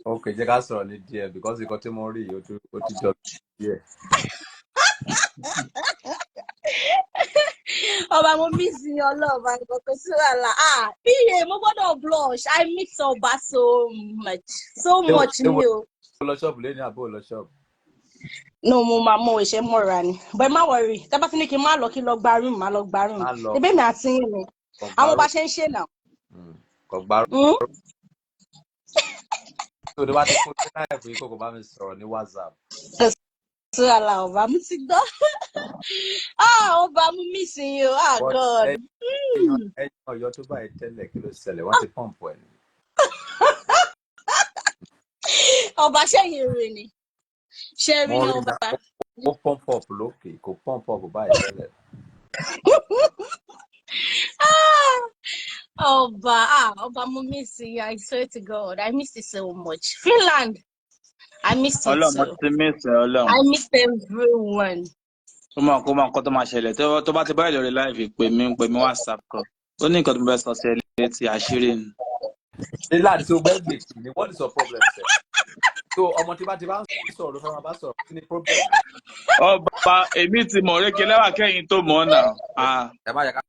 Ok, jẹ́ ká sọ̀rọ̀ ní díẹ̀ because nǹkan tí mo rí yìí, ó ti jọ díẹ̀. Ọba, mo miss yín, ọlọ́ọ̀ba nǹkan, kò sí wàhálà. Ah, iye mo gbọ́dọ̀ blush. I miss ọba so much, so Ṣé o much ṣé ni o o. lọ ṣọ́ọ̀bù lẹ́ni àbó lọ ṣọ́ọ̀bù? No, mo máa mọ ìṣe mọ́ra ni, but ẹ má worry, tẹ́ bá ti ní kí n má lọ, kí n lọ gba room, má lọ gba room. Má lọ. Ebí mi àti yín ni Kò àwọn gbárù bá ṣe ń ṣe náà. Kò gbárù. Tó o bá ti kó sí láìpẹ́ yìí, kò bá mi sọ̀rọ̀ ní WhatsApp. Kò sí wàhálà, ọba, mo ti gbọ́. Ah, ọba, mo miss yín o. Ah, But God. ẹ̀yin Ọ̀yọ́ tó báyìí tẹ́lẹ̀, kí ló ṣẹlẹ̀? Wọ́n ti pump ẹ̀ ni. Ọba, ṣẹ́yìn rè ni ṣe rí Mo ní rí ọba. na ó pump up lókè, kò pump up báyìí tẹ́lẹ̀. Ah, ọba, ah, ọba, mo miss you. I swear to God, I miss you so much. Finland, I miss you Ọlọ́run, mo too. ti miss ẹ, Ọlọ́run. I miss everyone. Ó mọ nǹkan tó máa ṣẹlẹ̀ tó bá ti báyìí lórí live, pè mí WhatsApp kan. Ó ní nǹkan tó mo fẹ́ sọ sí ẹ létí, àṣírí ni. Ṣé láti tó gbẹ́gbẹ̀ ni? What is your problem sir? So ọmọ tí bá ti bá ń sọ̀rọ̀ ló fẹ́ máa bá sọ̀rọ̀, kí ni problem? Ọba, èmi ti mọ̀ Òrékelẹ́wà kẹ́yìn tó mọ̀ ọ́ nà. Ah, Ẹ má yẹ ká